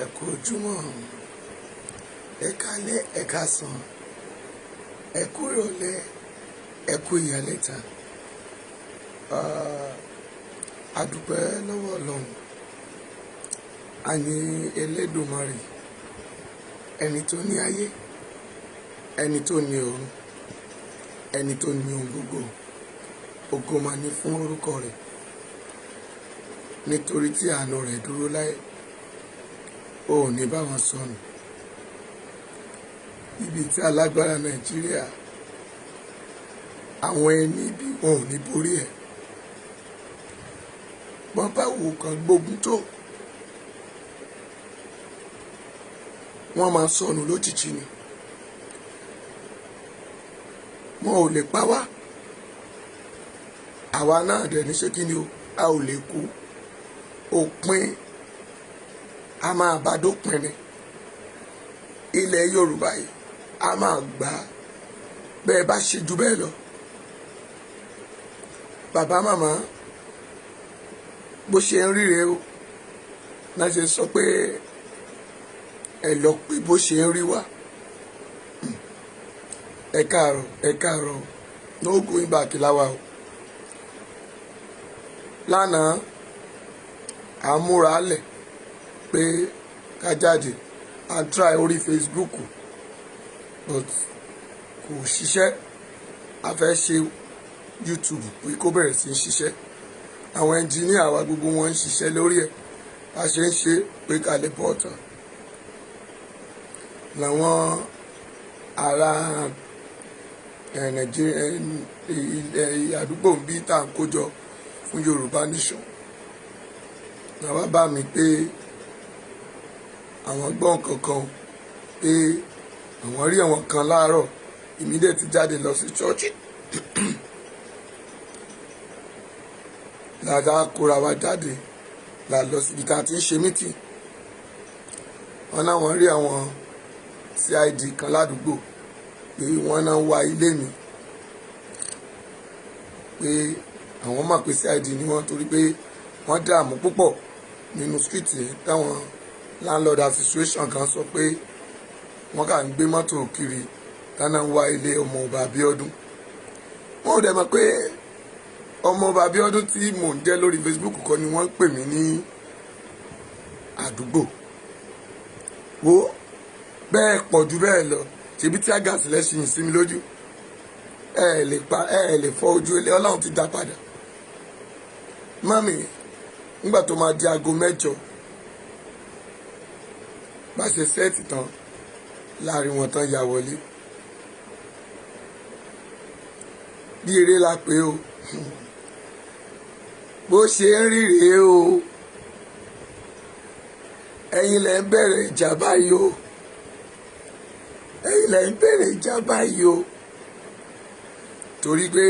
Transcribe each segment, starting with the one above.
Ẹ kú ojúmọ́, ẹ káalẹ́, ẹ káàsán, ẹ kú ìrọ̀lẹ́, ẹ kú ìyálẹ̀ta. A dúpẹ́ lọ́wọ́ Ọlọ́run, a ní Elédùmarè, ẹni tó ní ayé, ẹni tó ní ọ̀run, ẹni tó ní ohun gbogbo. Ògo máa ní fún orúkọ rẹ̀, nítorí tí àánú rẹ̀ dúró láé. O ò ní bá wọn sọnù. Ibi tí alágbára Nàìjíríà, àwọn ẹni bí wọn ò ní borí ẹ̀. Wọ́n bá wò kàn gbógun tó, wọ́n máa sọnù lójijì ni. Wọn ò lè pa wá. Àwa náà dẹ̀ ní ṣé kí ni o, a ò lè kú. Òpin a máa bá dópin ni. Ilẹ̀ Yorùbá yìí a máa gbà á bẹ́ẹ̀ bá ṣe ju bẹ́ẹ̀ lọ. Bàbá màmá, bó ṣe ń ríre o, náà ṣe sọ pé ẹ lọ pé bó ṣe ń rí wá. Ẹ káàárọ̀, ẹ káàárọ̀, no going back láwa o. Lánàá, à ń múra lẹ̀ pé ká jáde, à ń try orí Facebook but kò ṣiṣẹ́. A fẹ́ ṣe YouTube pé kó bẹ̀rẹ̀ sí í ṣiṣẹ́. Àwọn engineer wa gbogbo wọn ń ṣiṣẹ́ lórí ẹ̀. A ṣe ń ṣe pé ká lè bọ́ ọ̀tàn. Làwọn ará Nàìjíríà àdúgbò ń bí tá à ń kójọ fún Yorùbá Nation. Làwọn bá mi pé àwọn gbọ́ nǹkan kan pé àwọn rí àwọn kan láàárọ̀. Èmi dẹ̀ ti jáde lọ sí church. Làdá kóra wa jáde là lọ síbi tá a ti ń ṣe meeting. Wọ́n náwọn rí àwọn CID kan ládùúgbò pé wọ́n náà wá ilé mi, pé àwọn mọ̀ pé CID ni wọ́n, torí pé wọ́n dààmú púpọ̀ nínú street yẹn, táwọn landlord association kan sọ pé wọ́n kà ń gbé mọ́tò kiri táná ń wá ilé ọmọ ọba Abíọ́dún. Wọ́n ò dẹ̀ mọ̀ pé ọmọ ọba Abíọ́dún tí mò ń jẹ́ lórí Facebook kọ́ ni wọ́n ń pè mí ní àdúgbò. Wo bẹ́ẹ̀ pọ̀ jù bẹ́ẹ̀ lọ, ṣebí tí àgàsì lẹ́sìn sí mi lójú, ẹ lè pa, ẹ lè fọ́ ojú ilé. Ọlọ́run ti dá padà. Mami, nígbà tó máa di aago 8, bá ṣe set tán láàrin wọn tán ya wọlé. Bí eré la pé o, bó ṣe ń rí rèé o. Ẹ̀yin lẹ ń bẹ̀rẹ̀ ìjà báyìí o, ẹ̀yin lẹ ń bẹ̀rẹ̀ ìjà báyìí o, torí pé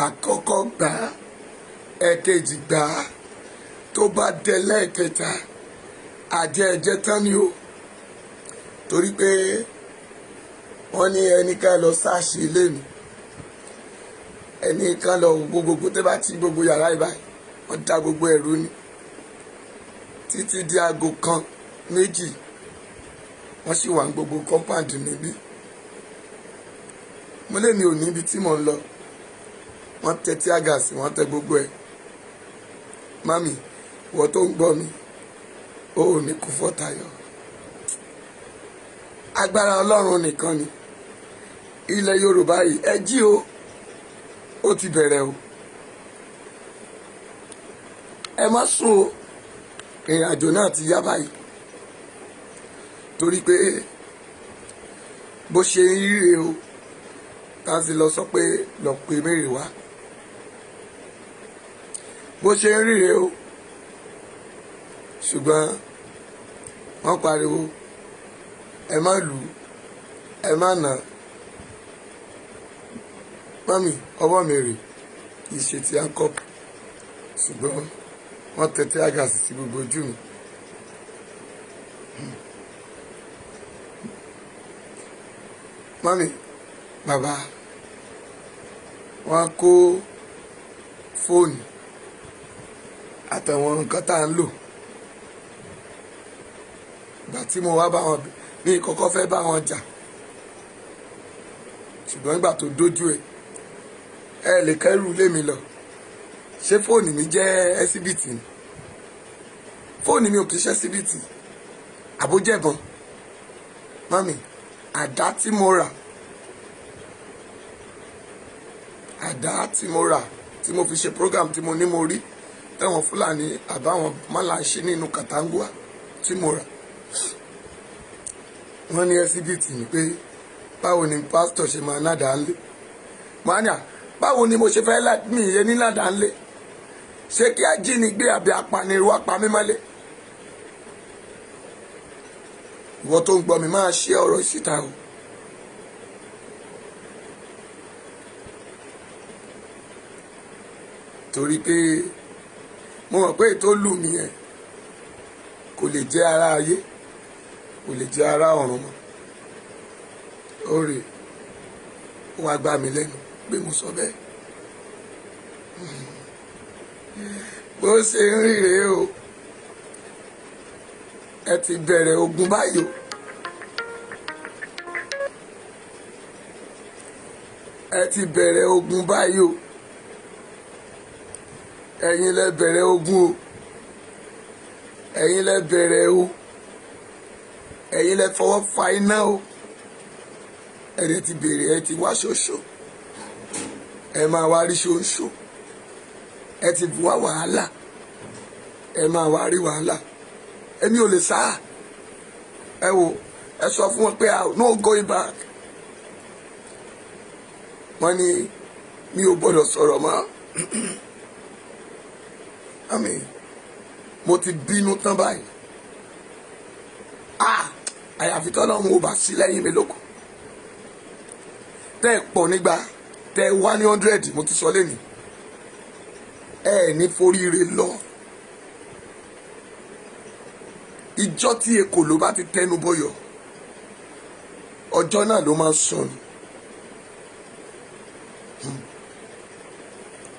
àkọ́kọ́ gbà, ẹ̀kejì gbà, tó bá dé lẹ́ẹ̀kẹta, àjẹ ẹ̀jẹ̀ tán ni o. Torí pé wọ́n ní ẹnì kan lọ sáàṣì ilé mi, ẹnì kan lọ gbogbo tẹ́ bá ti gbogbo yàrá ìbáyìí, wọ́n dá gbogbo ẹ̀rú ni títí di aago 1, 2, wọ́n sì wà ní gbogbo compound níbí. Mo lé mi ò níbi tí mò ń lọ. Wọ́n tẹ tear gas, wọ́n tẹ gbogbo ẹ̀. Mami, wọ́n tó ń gbọ́ mi, ó ò ní kú fọ́tayọ̀. Agbára Ọlọ́run nìkan ni. Ilẹ̀ Yorùbá yìí, ẹ jí o, ó ti bẹ̀rẹ̀ o. Ẹ má sùn o, ìrìn àjò náà ti yá báyìí, torí pé bó ṣe ń ríre o, tá a sì lọ sọ pé lọ pé mẹ́rẹ̀ wá. Bó ṣe ń ríre o, ṣùgbọ́n wọ́n pariwo, ẹ má lù ú, ẹ má nà. Mami, ọwọ́ mi rè, kì í ṣe ti ankọ́pù, ṣùgbọ́n wọ́n tẹ tear gas sí gbogbo ojú mi. Mami, bàbá, wọ́n kó fóònù àtàwọn nǹkan tá à ń lò. Ìgbà tí mo wá bá wọn, ní kọ́kọ́ fẹ́ bá wọn jà, ṣùgbọ́n ìgbà tó dójú ẹ̀, ẹ lè kẹ́rù lé mi lọ. Ṣé fóònù mi jẹ́ exhibit ni? Fóònù mi ò kì í ṣe exhibit. Àbójẹ́bọn mummy, àdá tí mo rà, àdá tí mo rà tí mo fi ṣe program tí mo ní mo rí táwọn Fúlàní àbáwọn mọ́là ń ṣe nínú Kàtàngúà tí mo rà, wọ́n ní exhibit ni, pé báwo ni pásítọ̀ ṣe máa nádàá ńlé? Mo á ní à, báwo ni mo ṣe fẹ́ mi ìyẹn ní nádàá ńlé? Ṣé kí ajínigbé àbí apanirun apá mi mọ́lé? Ìwọ tó ń gbọ́ mi, máa ṣe ọ̀rọ̀ síta o. Torí pé mo mọ̀ pé ètò lù mí yẹn kò lè jẹ́ ara ayé, kò lè jẹ́ ara ọ̀run mọ́. Ó rè ó wá gbá mi lẹ́nu pé mo sọ bẹ́ẹ̀. Bó ṣe ń rí rèé o. Ẹ ti bẹ̀rẹ̀ ogun báyìí o. Ẹ ti bẹ̀rẹ̀ ogun báyìí o. Ẹ̀yin lẹ bẹ̀rẹ̀ ogun o. Ẹ̀yin lẹ bẹ̀rẹ̀ o. Ẹ̀yin lẹ fọwọ́ fa iná o. Ẹ dẹ̀ ti bèrè, ẹ ti wá ṣoṣo, ẹ máa wá rí ṣoṣo. Ẹ ti wá wàhálà, ẹ máa wá rí wàhálà. Èmi ò lè sá. Ẹ wò, ẹ sọ fún wọn pé no going back. Wọ́n ní mi ò gbọ́dọ̀ sọ̀rọ̀ mọ́. Àmì mo ti bínú tán báyìí. Ah, àyàfi tọ́lọ́run ò bá sí lẹ́yìn mi lóko. Tẹ́ ẹ pọ̀ nígbà tẹ́ ẹ wá ní 100, mo ti sọ lẹ́nu, ẹ ní foríire lọ. Ìjọ tí ekòló bá ti tẹnu bọyọ̀, ọjọ́ náà ló máa ń sọnù.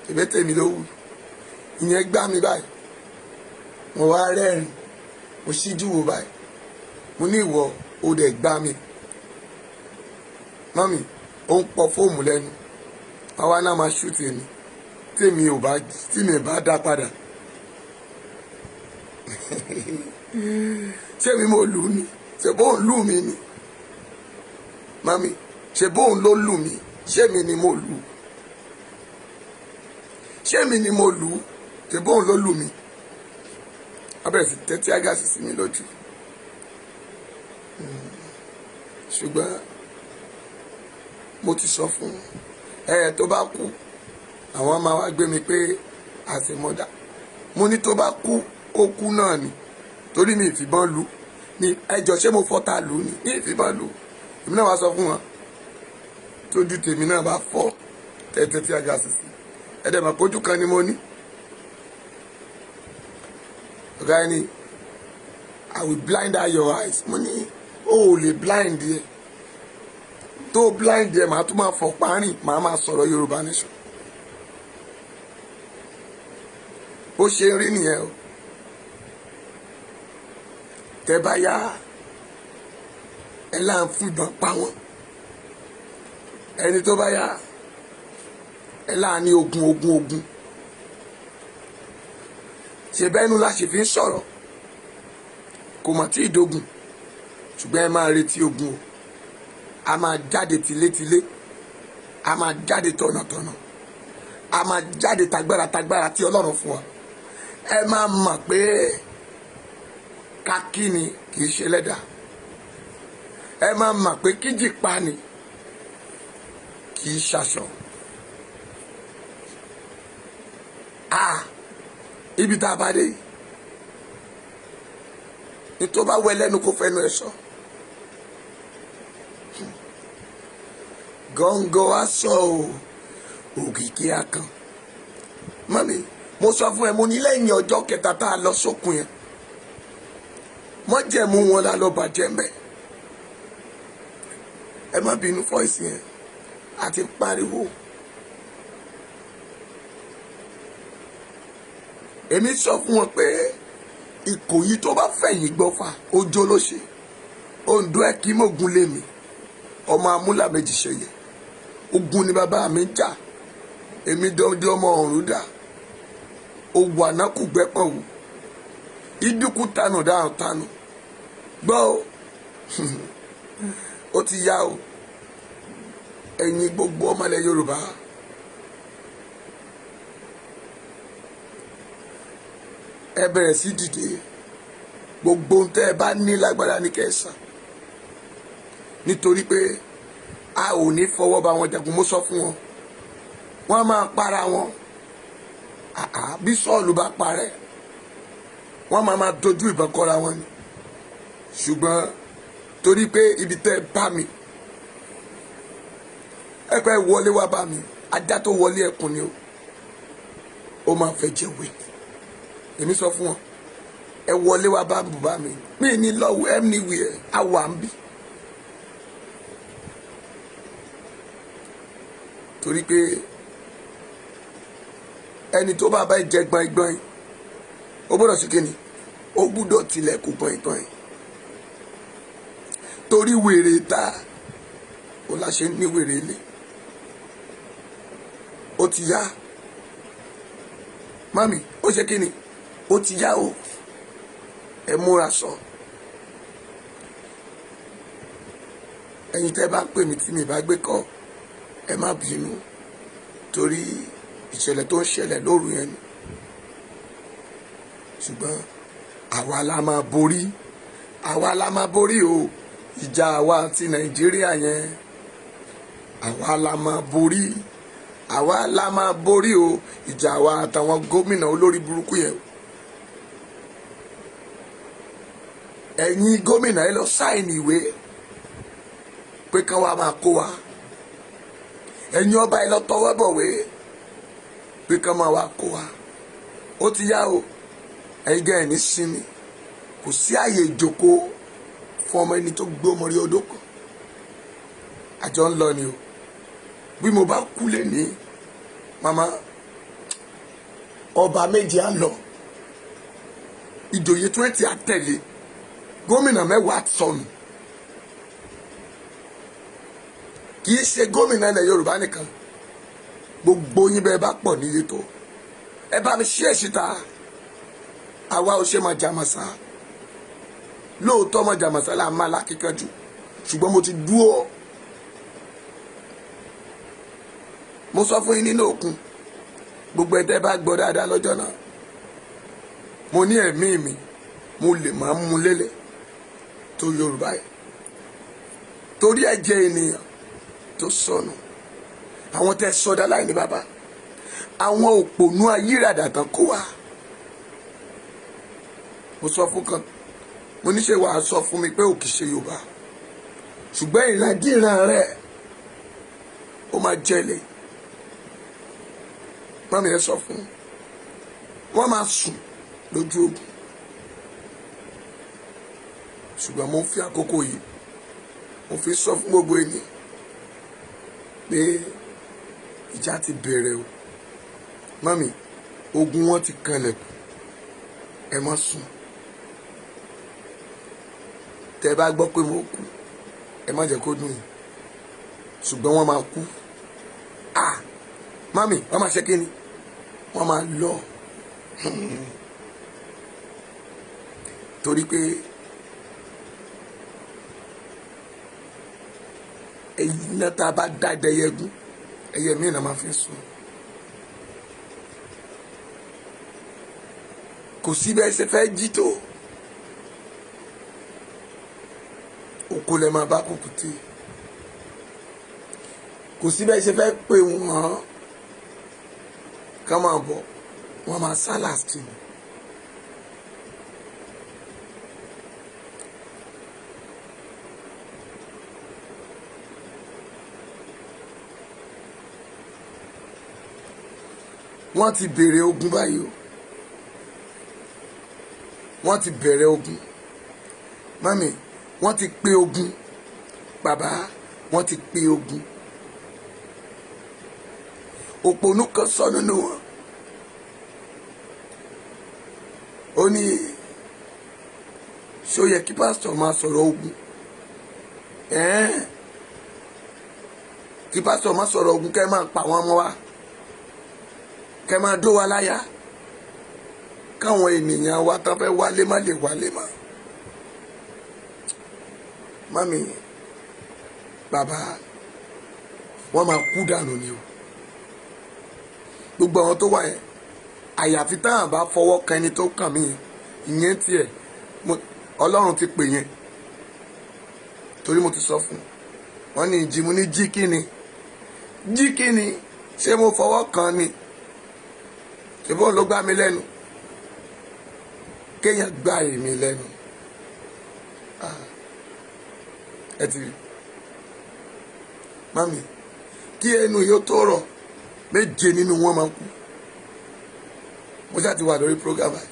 Ìbẹ́ tèmi ló wù. Ìyẹn gbá mi báyìí, mo wá rẹ́rìn, mo ṣíjú wò báyìí, mo ní ìwọ ó dẹ̀ gbá mi. Mummy, ó ń pọ fóòmù lẹ́nu. Àwa náà máa ṣú tèmi tèmi ò bá tí mi bá dá padà. Ṣé mi mo lù ú ni? Ṣé bóun lù mí ni? Mummy, ṣé bóun ló lù mí? Ṣé mi ni mo lù ú? Ṣé mi ni mo lù ú? Ṣé bóun ló lù mí? Abẹ́rẹ́ sí tẹ́tí ágàsì sí mi lójú. Ṣùgbọ́n mo ti sọ fún ẹ, tó bá kú, àwọn máa wá gbé mi pé àṣemọ́dà. Mo ní tó bá kú, ó kú náà ni, torí mi ìfìbọn lù ní ẹjọ́. Ṣé mo fọ́ta lù ní ní ìfìbọn lù? Èmi náà wá sọ fún wọn, tójú tèmi náà bá fọ́ tẹ́tẹ́ tí a ga sísì ẹ̀dẹ̀ mọ̀ pójú kan ni mo ní. Ọ̀gá ẹni, "I will blind out your eyes." Mo ní o ò lè blind yẹ. Tó blind yẹ, màá tún máa fọ̀ párìn, màá máa sọ̀rọ̀ Yorùbá nation. Bó ṣe ń rí nìyẹn o. Tẹ bá yá, ẹ là ń fún ìbọn pa wọn. Ẹni tó bá yá, ẹ là ní ogun, ogun, ogun. Ṣe bẹ́ẹ̀ nu la ṣe fi ń sọ̀rọ̀, kò mọ̀ tí ì dógun, ṣùgbọ́n ẹ máa retí ogun o. A máa jáde tilétilé, a máa jáde tọ̀nàtọ̀nà, a máa jáde tagbára tagbára tí Ọlọ́run fún wa. Ẹ máa mọ̀ pé kakí ni kì í ṣe lẹ́dà. Ẹ máa mọ̀ pé kíjìpá ni kì í ṣaṣọ. Ah, ibi tá a bá dé ní, tó bá wẹ lẹ́nu kó fẹnu ẹ sọ. Gọ́ngọ́ á sọ o, òkìkí akàn. Mummy, mo sọ fún ẹ, mo ní lẹ́yìn ọjọ́ kẹta tá a lọ sókun yẹn, mọ́jẹ̀mú wọn la lọ bàjẹ́ mbẹ́. Ẹ má bínú, fọ́ìsì yẹn àti pariwo. Èmi sọ fún wọn pé Ìkòyí tó bá fẹ̀yìn gbọ́fà, ojó ló ṣe. Oǹdó ẹ̀ kí mògùn lé mi, ọmọ amúlà méjì ṣẹyẹ. Ogun ni bàbá mi ń jà, èmi dọ́ndé ọmọ ọ̀run dà. Òwò ànákù gbẹ́pọ̀ wò, ìdúkú tanù dáhùn tanù. Gbọ́ o, ó ti yá o. Ẹ̀yin gbogbo ọmọ ilẹ̀ Yorùbá, ẹ bẹ̀rẹ̀ sí dìde. Gbogbo ohun tẹ́ ẹ bá ní lágbára ní kẹsàn, nítorí pé a ò ní fọwọ́ bá wọn jagun. Mo sọ fún wọn, wọ́n máa para wọn. Bí Sọ́ọ̀lù bá parẹ́, wọ́n máa dojú ìbọn kọra wọn ni. Ṣùgbọ́n torí pé ibi tẹ́ ẹ bá mi, ẹ pẹ́ wọlé wá bá mi, ajá tó wọlé ẹkùn ni ó máa fẹ́ jẹ wé. Èmi sọ fún wọn, ẹ wọlé wá bá bùbá mi, mi ní lọ́wọ́ anywhere, àwa ń bí. Torí pé ẹni tó bá bá jẹ gbọ̀ngbọ̀n, ó gbọ́dọ̀ sí kíni, ó gbọ́dọ̀ tilẹ̀kùn gbọ̀ngbọ̀n. Torí wèrè ta ó láṣẹ ní wèrè ilé. Ó ti yá, mami, ó ṣe kíni, ó ti yá o. Ẹ múra sọ. Ẹ̀yin tẹ́ bá pè mí tí mi bá gbé kọ́, ẹ má bínú, torí ìṣẹ̀lẹ̀ tó ń ṣẹlẹ̀ lóru yẹn ni. Ṣùgbọ́n àwa la máa borí, àwa la máa borí o. Ìjà àwa ti Nàìjíríà yẹn, àwa la máa borí, àwa la máa borí o. Ìjà àwa àtàwọn gómìnà olórí burúkú yẹn o. Ẹ̀yin gómìnà, ẹ lọ sign ìwé pé kán wá máa kó wa. Ẹ̀yin ọba, ẹ lọ tọwọ́ bọ̀wé pé kán máa wá kó wa. Ó ti yá o. Ẹ̀yin gẹ́ ẹ̀ ní sinmi. Kò sí àyè ìjókòó fún ọmọ ẹni tó gbé ọmọ rí odó kan. Àjọ ń lọ ni o. Bí mo bá kú lè ní màmá, ọba méje á lọ, ìjòyè 20 á tẹ̀lé, gómìnà 10 sọnù. Kì í ṣe gómìnà ilẹ̀ Yorùbá nìkan, gbogbo yín bẹ́ẹ̀ bá pọ̀ níye tó, ẹ bá mi ṣí ẹ̀ síta. Àwa ò ṣe máa jàmàṣà lóòótọ́, máa jàmàṣà là máa lákìkanjú, ṣùgbọ́n mo ti dúró. Mo sọ fún yín nínú òkun, gbogbo ẹ̀ tẹ́ bá gbọ́ dáadáa lọ́jọ́ náà, mo ní ẹ̀mí mi mo lè máa mú lélẹ̀ tó Yorùbá yìí, torí ẹ̀jẹ̀ ènìyàn tó sọnù, àwọn tẹ́ sọdá láì ní bàbá, àwọn òpònú ayírádà tán kó wá. Mo sọ fún kan, mo ní ṣe wàá sọ fún mi pé ò kì í ṣe Yorùbá, ṣùgbọ́n ìrandíran rẹ̀ ó máa jẹlẹ̀. Mọ́mí, ẹ sọ fún wọ́n máa sùn lójú ogun. Ṣùgbọ́n mo ń fi àkókò yìí, mo fi sọ fún gbogbo ènìyàn pé ìjà ti bẹ̀rẹ̀ o. Mọ́mí, ogun wọn ti kanlẹ̀kùn. Ẹ má sùn. Tẹ́ bá gbọ́ pé mo kú, ẹ má jẹ́ kó dùn yín, ṣùgbọ́n wọ́n máa kú. Ah, mami, wọ́n máa ṣe kí ni, wọ́n máa lọ, torí pé iná tá a bá dá ẹyẹ gún, ẹyẹ míì náà máa fi sùn. Kò sí bẹ́ẹ̀ ṣe fẹ́ jí tó, oko lẹ máa bá kùkùté. Kò sí bẹ́ẹ̀ ṣe fẹ́ pè wọ́n ká máa bọ̀, wọ́n máa sá last ni. Wọ́n ti bẹ̀rẹ̀ ogun báyìí o. Wọ́n ti bẹ̀rẹ̀ ogun. Mami, wọ́n ti pé ogun. Bàbá, wọ́n ti pé ogun. Òpònú kan sọ nínú wọn, ó ní ṣó yẹ kí pásítọ̀ máa sọ̀rọ̀ ogun? Ẹ̀ẹ́n, kí pásítọ̀ má sọ̀rọ̀ ogun, kẹ́ máa pa àwọn ọmọ wa, kẹ́ máa dó wa láyà, káwọn ènìyàn wa tán fẹ́ wálé má lè wálé mọ́. Mummy, bàbá, wọ́n máa kú dànù ni o, gbogbo àwọn tó wà yẹn, àyàfi táwọn bá fọwọ́ kan ẹni tó kàn mí yẹn. Ìyẹn tiẹ̀, Ọlọ́run ti pè yẹn, torí mo ti sọ fún wọn ní ìjì. Mo ní jí kíni, jí kíni? Ṣé mo fọwọ́ kan ni? Ṣé bóun ló gbá mi lẹ́nu? Kéèyàn gbá èmi lẹ́nu. Ah, ẹ ti rí, mummy, kí ẹnu yóò tó rọ̀, méje nínú wọn máa kú. Mo ṣáà ti wà lórí program báyìí.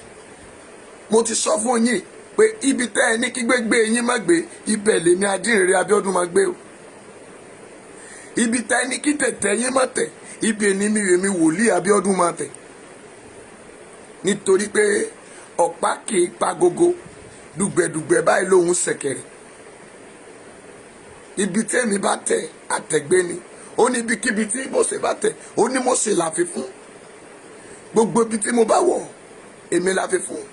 Mo ti sọ fún yín pé ibi tẹ́ ẹ ní kí gbégbé yín má gbé, ibẹ̀ lèmi Adínrere Abíọ́dún máa gbé o. Ibi tẹ́ ẹ ní kí tẹ̀tẹ̀ yín má tẹ̀, ibi ní mi èmi Wòlíì Abíọ́dún máa tẹ̀, nítorí pé ọ̀pá kì í pa gogo, dùgbẹ̀dùgbẹ̀ báyìí lòun ṣẹ̀kẹ̀rẹ̀. Ibi tẹ́mi bá tẹ̀, àtẹ̀gbé ni. Ó ní ibikíbi tí Mósè bá tẹ̀, ó ní Mósè la fi fún. Gbogbo ibi tí mo bá wọ̀, èmi la fi fún.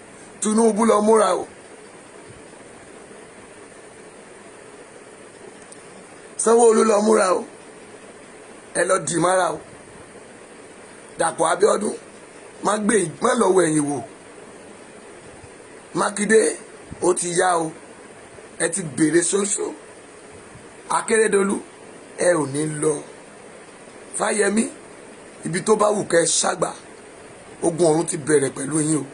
Tinubu, lọ múra o. Sanwó-Olú, lọ múra o. Ẹ lọ dì mára o. Dàpọ̀ Abíọ́dún, má gbé, má lọ wọ ẹ̀yìn wò. Mákindé, ó ti yá o, ẹ ti bèrè ṣoṣo. Akérèdọ́lù, ẹ ò ní lọ. Fáyẹmí, ibi tó bá wù kẹ́ ẹ ṣàgbà, ogun ọ̀run ti bẹ̀rẹ̀ pẹ̀lú yín o.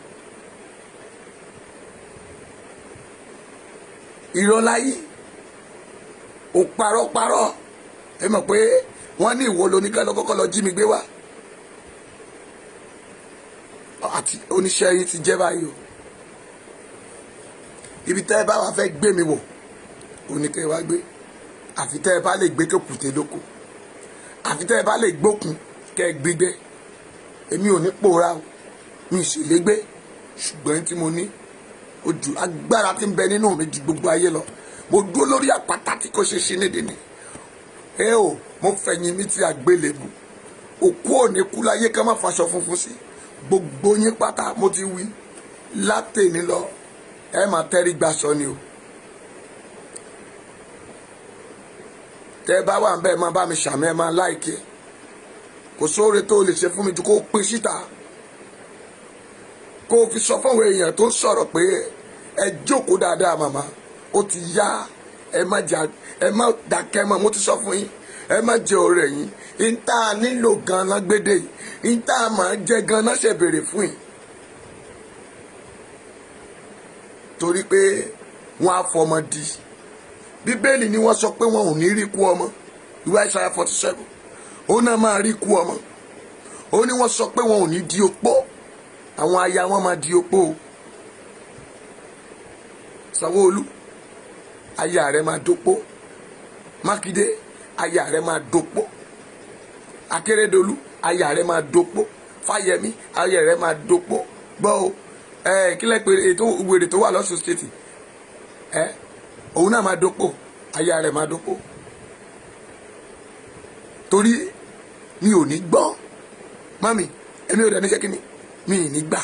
Ìrọ̀láyé ò parọ́parọ́. Ẹ mọ̀ pé wọ́n ní ìwọ loníkà lọ kọ́kọ́ lọ jí mi gbé wá, àti oníṣẹ́ yín ti jẹ́ báyìí o. Ibi tẹ́ ẹ bá wà fẹ́ gbé mi wọ̀, oníkẹ́ wá gbé. Àfi tẹ́ ẹ bá lè gbé kékùté lóko, àfi tẹ́ ẹ bá lè gbókun kẹ́ ẹ gbígbé. Èmi ò ní pòórá o, mi ì sì lè gbé, ṣùgbọ́n tí mo ní ojú agbára tí ń bẹ nínú mi ju gbogbo ayé lọ. Mo dúró lórí àpáta tí kò ṣe ṣe nídìí ni ẹ o. Mo fẹ̀yìn mi ti àgbélébù. Òkú ò ní kú láyé ká má faṣọ funfun sí. Gbogbo yín pátá, mo ti wí látẹ̀ní lọ, ẹ máa tẹ́rí gbaṣọ ni o. Tẹ́ bá wà ń bẹ́ẹ̀, máa bá mi ṣàmì, ẹ máa like. Kò sóore tó o lè ṣe fún mi ju kó o pín síta, kó o fi sọ fún àwọn èèyàn tó ń sọ̀rọ̀ pé ẹ jókòó dáadáa. Màmá, ó ti yá, ẹ má jà, ẹ má dákẹ́ mọ́. Mo ti sọ fún yín, ẹ má jẹ ọ̀rẹ́ yín. N tá a nílò gan-an gbédè yìí, n tá a máa jẹ gan-an ṣe béèrè fún yìí, torí pé wọ́n á fọmọ di. Bíbélì ni wọ́n sọ pé wọn ò ní rí kú ọmọ. Ìwé Àìsáyà 47, ó náà máa rí kú ọmọ. Ó ní wọ́n sọ pé wọn ò ní di opó, àwọn aya wọn máa di opó o. Sanwó-Olú, aya rẹ máa dopó. Mákindé, aya rẹ máa dopó. Akérédolú, aya rẹ máa dopó. Fáyẹmí, aya rẹ máa dopó. Gbọ́ o, ẹ kílẹ̀ pé ètò wèrè tó wà lọ́sùn State, ẹ òun náà máa dopó, aya rẹ máa dopó, torí mi ò ní gbọ́. Mummy, èmi ò dẹ̀ ní ṣe kíni, mi ì ní gbà.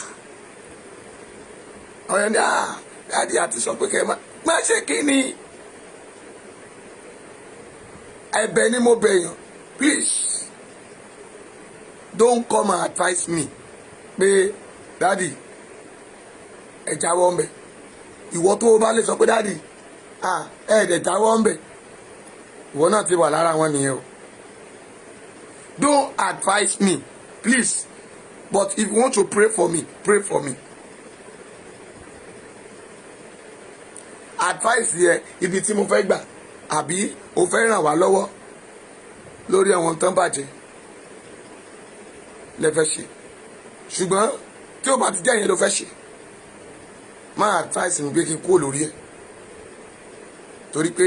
Ọ̀rẹ́ ní ah, daddy, àti sọ pé kẹ́ ẹ má ṣe kíni. Ẹ̀bẹ̀ ni mo bẹ̀ yàn, please don't come and advise me pé daddy, ẹ jáwọ́ ń bẹ̀. Ìwọ tó o bá lè sọ pé daddy, ah, ẹ dẹ̀ jáwọ́ ń bẹ̀, ìwọ náà ti wà lára wọn nìyẹn o. Don't advise me, please, but if you want to pray for me, pray for me. Advice yẹ ibi tí mo fẹ́ gbà, àbí o fẹ́ ràn wá lọ́wọ́ lórí àwọn tán bàjẹ́ lẹ fẹ́ ṣe. Ṣùgbọ́n tí o bá ti jẹ́ yẹn ló fẹ́ ṣe, máa advice mi pé kí n kúrò lórí ẹ̀, torí pé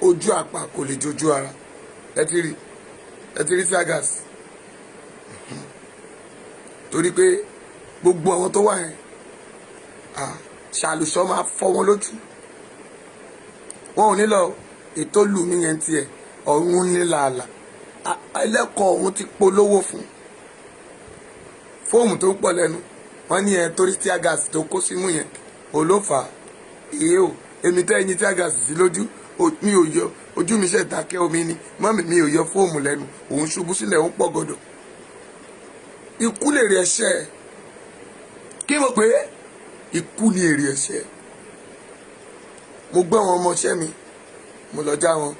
ojú àpá kò lè jojú ara. Ẹ ti rí, ẹ ti rí tear gas, torí pé gbogbo àwọn tó wà yẹn, ṣàlùsọ máa fọ́ wọn lójú. Wọn ò ní lọ. Ètò lù mí yẹn tiẹ̀, ọ̀run ní làálà. Ẹlẹ́kọ̀ọ́ ọ̀hún ti polówó fún foam tó ń pọ̀ lẹ́nu. Wọ́n ní ẹ torí tear gas tó kó símú yẹn olófà. Èé o, èmi tẹ́ ẹyin tear gas sí lójú, mi ò yọ ojú mi ṣe dákẹ́ omi ni. Mọ́mì mi ò yọ foam lẹ́nu, òun ṣubú sílẹ̀, òun pọ̀ gọdọ̀. Ikú lè rí ẹ̀ṣẹ̀. Kí mo pé ikú ni èrè ẹ̀ṣẹ̀. Mo gbọ́ àwọn ọmọọṣẹ́ mi, mo lọ já wọn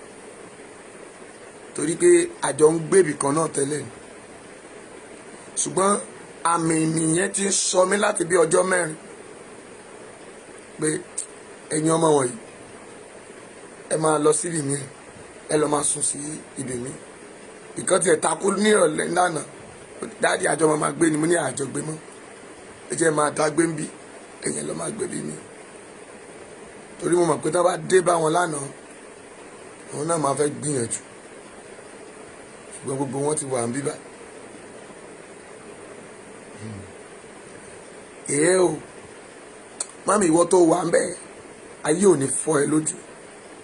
torí pé àjọ ń gbèbì kan náà tẹ́lẹ̀ ni. Ṣùgbọ́n àmì nìyẹn ti ń sọ mí láti bí ọjọ́ 4 pé ẹ̀yin ọmọ wọ̀nyí, ẹ máa lọ síbi mi, ẹ lọ máa sùn sí ibì mi. Ìkan tiẹ̀ takú ní ìrọ̀lẹ́ lánàá, "Daddy, àjọ máa gbé ni." Mo ní àjọ gbé mọ́, ẹ jẹ́ máa dá gbé ń bí, ẹ̀yin lọ máa gbé bí mi, torí mo mọ̀ pé tí wọ́n bá dé bá wọn lánàá, òun náà máa fẹ́ gbìyànjú. Ṣùgbọ́n gbogbo wọn ti wà ń bíbá. Èé o, mummy, ìwọ tó wà ń bẹ̀, ayé ò ní fọ́ ẹ lójú.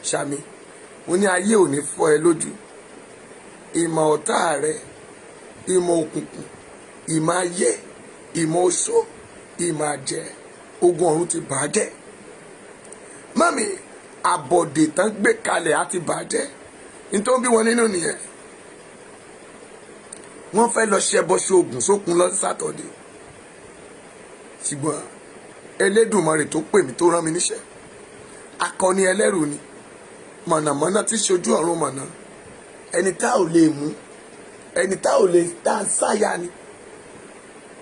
Ṣàmì. Mo ní ayé ò ní fọ́ ẹ lójú. Ìmọ̀ ọ̀tá rẹ, ìmọ̀ òkùnkùn, ìmọ̀ ayé, ìmọ̀ oṣó, ìmọ̀ àjẹ́, ogun ọ̀run ti bàjẹ́. Mummy, àbọ̀dè tán gbé kalẹ̀ á ti bàjẹ́. Nítorí bí wọn nínú nìyẹn, wọ́n fẹ́ lọ ṣẹbọ ṣoògùn sókun lọ Saturday. Ṣùgbọ́n Elédùmarè tó pè mí, tó rán mi níṣẹ́, akọni ẹlẹ́rù ni, mọ̀nàmọ́ná tí ṣojú ọ̀run mọ̀nà, ẹni tá ò lè mú, ẹni tá ò lè tá a sáyà ni.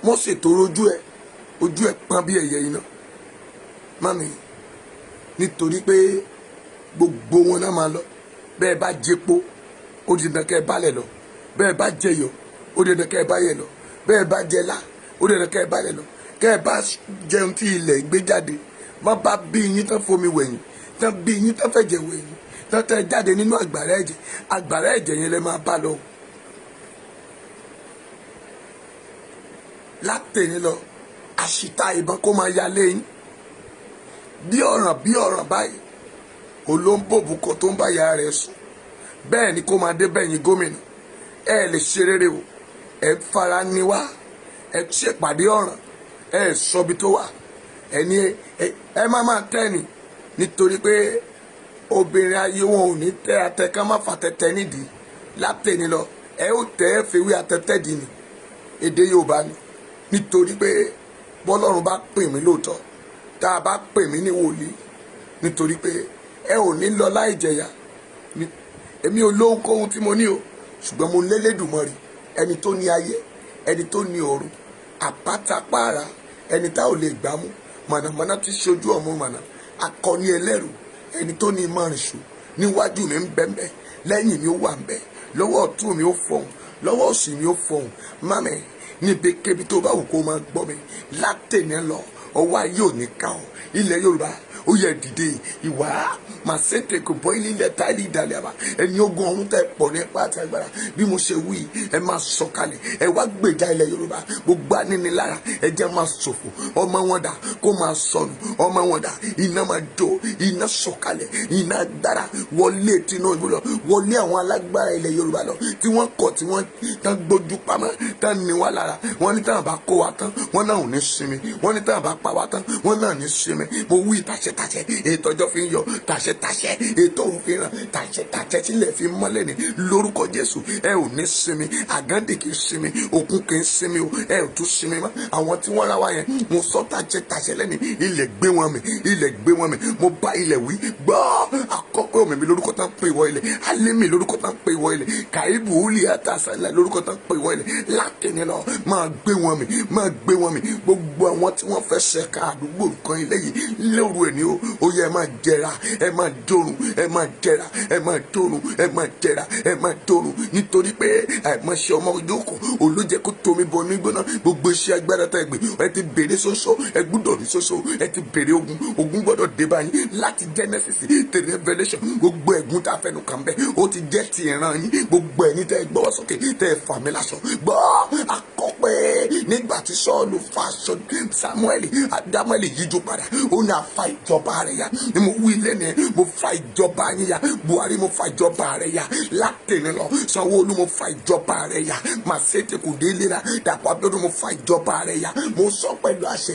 Mósè tó rojú ẹ, ojú ẹ pọ́n bí ẹyẹ iná. Mummy, nítorí pé gbogbo wọn náà máa lọ. Bẹ́ẹ̀ bá jẹpo, ó di dandan kẹ́ ẹ bálẹ̀ lọ. Bẹ́ẹ̀ bá jẹyọ̀, ó di dandan kẹ́ ẹ báyẹ̀ lọ. Bẹ́ẹ̀ bá jẹlá, ó di dandan kẹ́ ẹ bálẹ̀ lọ. Kẹ́ ẹ bá jẹun tí ilẹ̀ gbé jáde, má bá bí yín tán, fomi wẹ̀yìn tán, bí yín tán, fẹ̀jẹ̀ wẹ̀yìn tán, tẹ́ jáde nínú àgbàrá ẹ̀jẹ̀, àgbàrá ẹ̀jẹ̀ yẹn lẹ máa bá lọ. Látẹ̀yìn lọ, àṣìta ìbọn kó máa ya léyìn bí ọ̀ràn bí ọ̀ràn báyìí. Olóńbòbùkọ tó ń bá ìyá rẹ̀ sùn, bẹ́ẹ̀ ni kó máa dé bẹ́yìn gómìnà. Ẹ lè ṣe rere o. Ẹ fara ni wá, ẹ ṣèpàdé ọ̀ràn, ẹ sọbi tó wà. Ẹ ní ẹ má máa tẹ́ ni, nítorí pé obìnrin ayé wọn ò ní tẹ́ atẹ ká má fà tẹ́tẹ́ nídìí. Látẹ̀ni lọ, ẹ ó tẹ́ ẹ fèwé atẹ́tẹ́ dì ní èdè Yorùbá ni. Nítorí pé bọ́lọ́run bá pè mí lóòótọ́, tá a bá pè mí ní wòlíì, nítorí pé ẹ ò ní lọ láì jẹyà. Èmi ò lóhunkóhun tí mo ní o, ṣùgbọ́n mo lélédùmarè, ẹni tó ní ayé, ẹni tó ní ọ̀run, àpátápàrà, ẹni tá ò lè gbámú, mọ̀nàmọ́ná tí ṣojú ọmọ mọ̀nà, akọni ẹlẹ́rù, ẹni tó ní mọ̀rìnṣù níwájú mi ń bẹ́ńbẹ́, lẹ́yìn mi ó wà ń bẹ́, lọ́wọ́ ọ̀tún mi ó fọhùn, lọ́wọ́ òsì mi ó fọhùn. Mummy, níbikíbi tó bá wù kó máa gbọ́ mi látẹ̀ní lọ, ọwọ́ ayé ò ní ká ọ. Ilẹ̀ Yorùbá, ó yẹ dìde. Ìwà màsẹ́tẹ̀ kò bọ́ ilé ilẹ̀ táìlì ìdàlẹ̀ àbá. Ẹni ogun ọ̀run tẹ̀ pọ̀ nípa àti agbára, bí mo ṣe wí, ẹ máa sọ̀kalẹ̀, ẹ wá gbèjà ilẹ̀ Yorùbá. Gbogbo anínilára, ẹ jẹ́ máa ṣòfò. Ọmọ wọn dà, kó máa sọnù. Ọmọ wọn dà, iná máa jó, iná sọ̀kalẹ̀, iná agbára wọlé Tinubu lọ, wọlé àwọn alágbára ilẹ̀ Yorùbá lọ, tí wọ́n kọ̀, tí wọ́n tán gbójú pamọ́, tán ní wá lára. Wọ́n ní tán bá kó wa tán, wọ́n náà ò ní sinmi. Wọ́n ní tán bá pa wá tán, wọ́n náà ní sinmi. Mo wí tàṣẹtàṣẹ, ètò ọjọ́ fi ń yọ, tàṣẹtàṣẹ, ètò òun fi ràn, tàṣẹtàṣẹ sílẹ̀ fi mọ́lẹ̀ ní lórúkọ Jésù. Ẹ ò ní sinmi. Àgáǹdì kì í sinmi, òkun kì í sinmi o. Ẹ ò tún sinmi mọ́. Àwọn tí wọ́n ra wa yẹn, mo sọ tàṣẹtàṣẹ lẹ́ni, ilẹ̀ gbé wọn mì, ilẹ̀ gbé wọn mì. Mo bá ilẹ̀ wí gbọ́ àkọ́kọ́ omi mi lórúkọ tán pé ìwọ ilẹ̀, alẹ́mi lórúkọ tán pé ìwọ ilẹ̀, kàíbù wúlì àtàṣàlẹ̀ lórúkọ tán pé ìwọ ilẹ̀. Látẹ̀ni lọ, máa gbé wọn mì, máa gbé wọn mì. Gbogbo àwọn tí wọ́n fẹ́ ṣẹ̀ka àdúgbò kan ilé yìí lóru ẹ̀ ní o, ó yẹ ẹ máa jẹra, ẹ máa dórun, ẹ máa jẹra, ẹ máa dórun, ẹ máa jẹra, ẹ máa dórun, nítorí pé àìmọ̀ṣe ọmọ ìjókòó olójẹ́ kó tomi bọ ní gbóná. Gbogbo iṣẹ́ agbára tá ẹ gbé, ẹ ti bèrè ṣoṣo, ẹ gbúdọ̀ rí ṣoṣo. Ẹ ti bèrè ogun, ogun gbọ́dọ̀ dé báyìí. Láti Genesis to Revelation, gbogbo ẹ̀gún tá a fẹnu kàn bẹ́ẹ̀, ó ti jẹ́ ti ìran yín. Gbogbo ẹ̀yin tẹ́ ẹ gbọ́wọ́ sókè, tẹ́ ẹ fà mí láṣọ gbọ́ akọ́pẹ́. Nígbà tí Sọ́ọ̀lù fa aṣọ Samuel, Samuel yíjú padà, ó ní a fa ìjọba rẹ̀ ya. Ni mo wí lẹ́nu, mo fa ìjọba yín ya. Buhari, mo fa ìjọba rẹ̀ ya látẹ̀lé lọ. Sanwó-Olú, mo fa ìjọba rẹ̀ ya. Màsẹ́tẹ̀ kò délé la. Dàpọ̀ Abíọ́dún, mo fa ìjọba rẹ̀ ya. Mo sọ pẹ̀lú àṣẹ.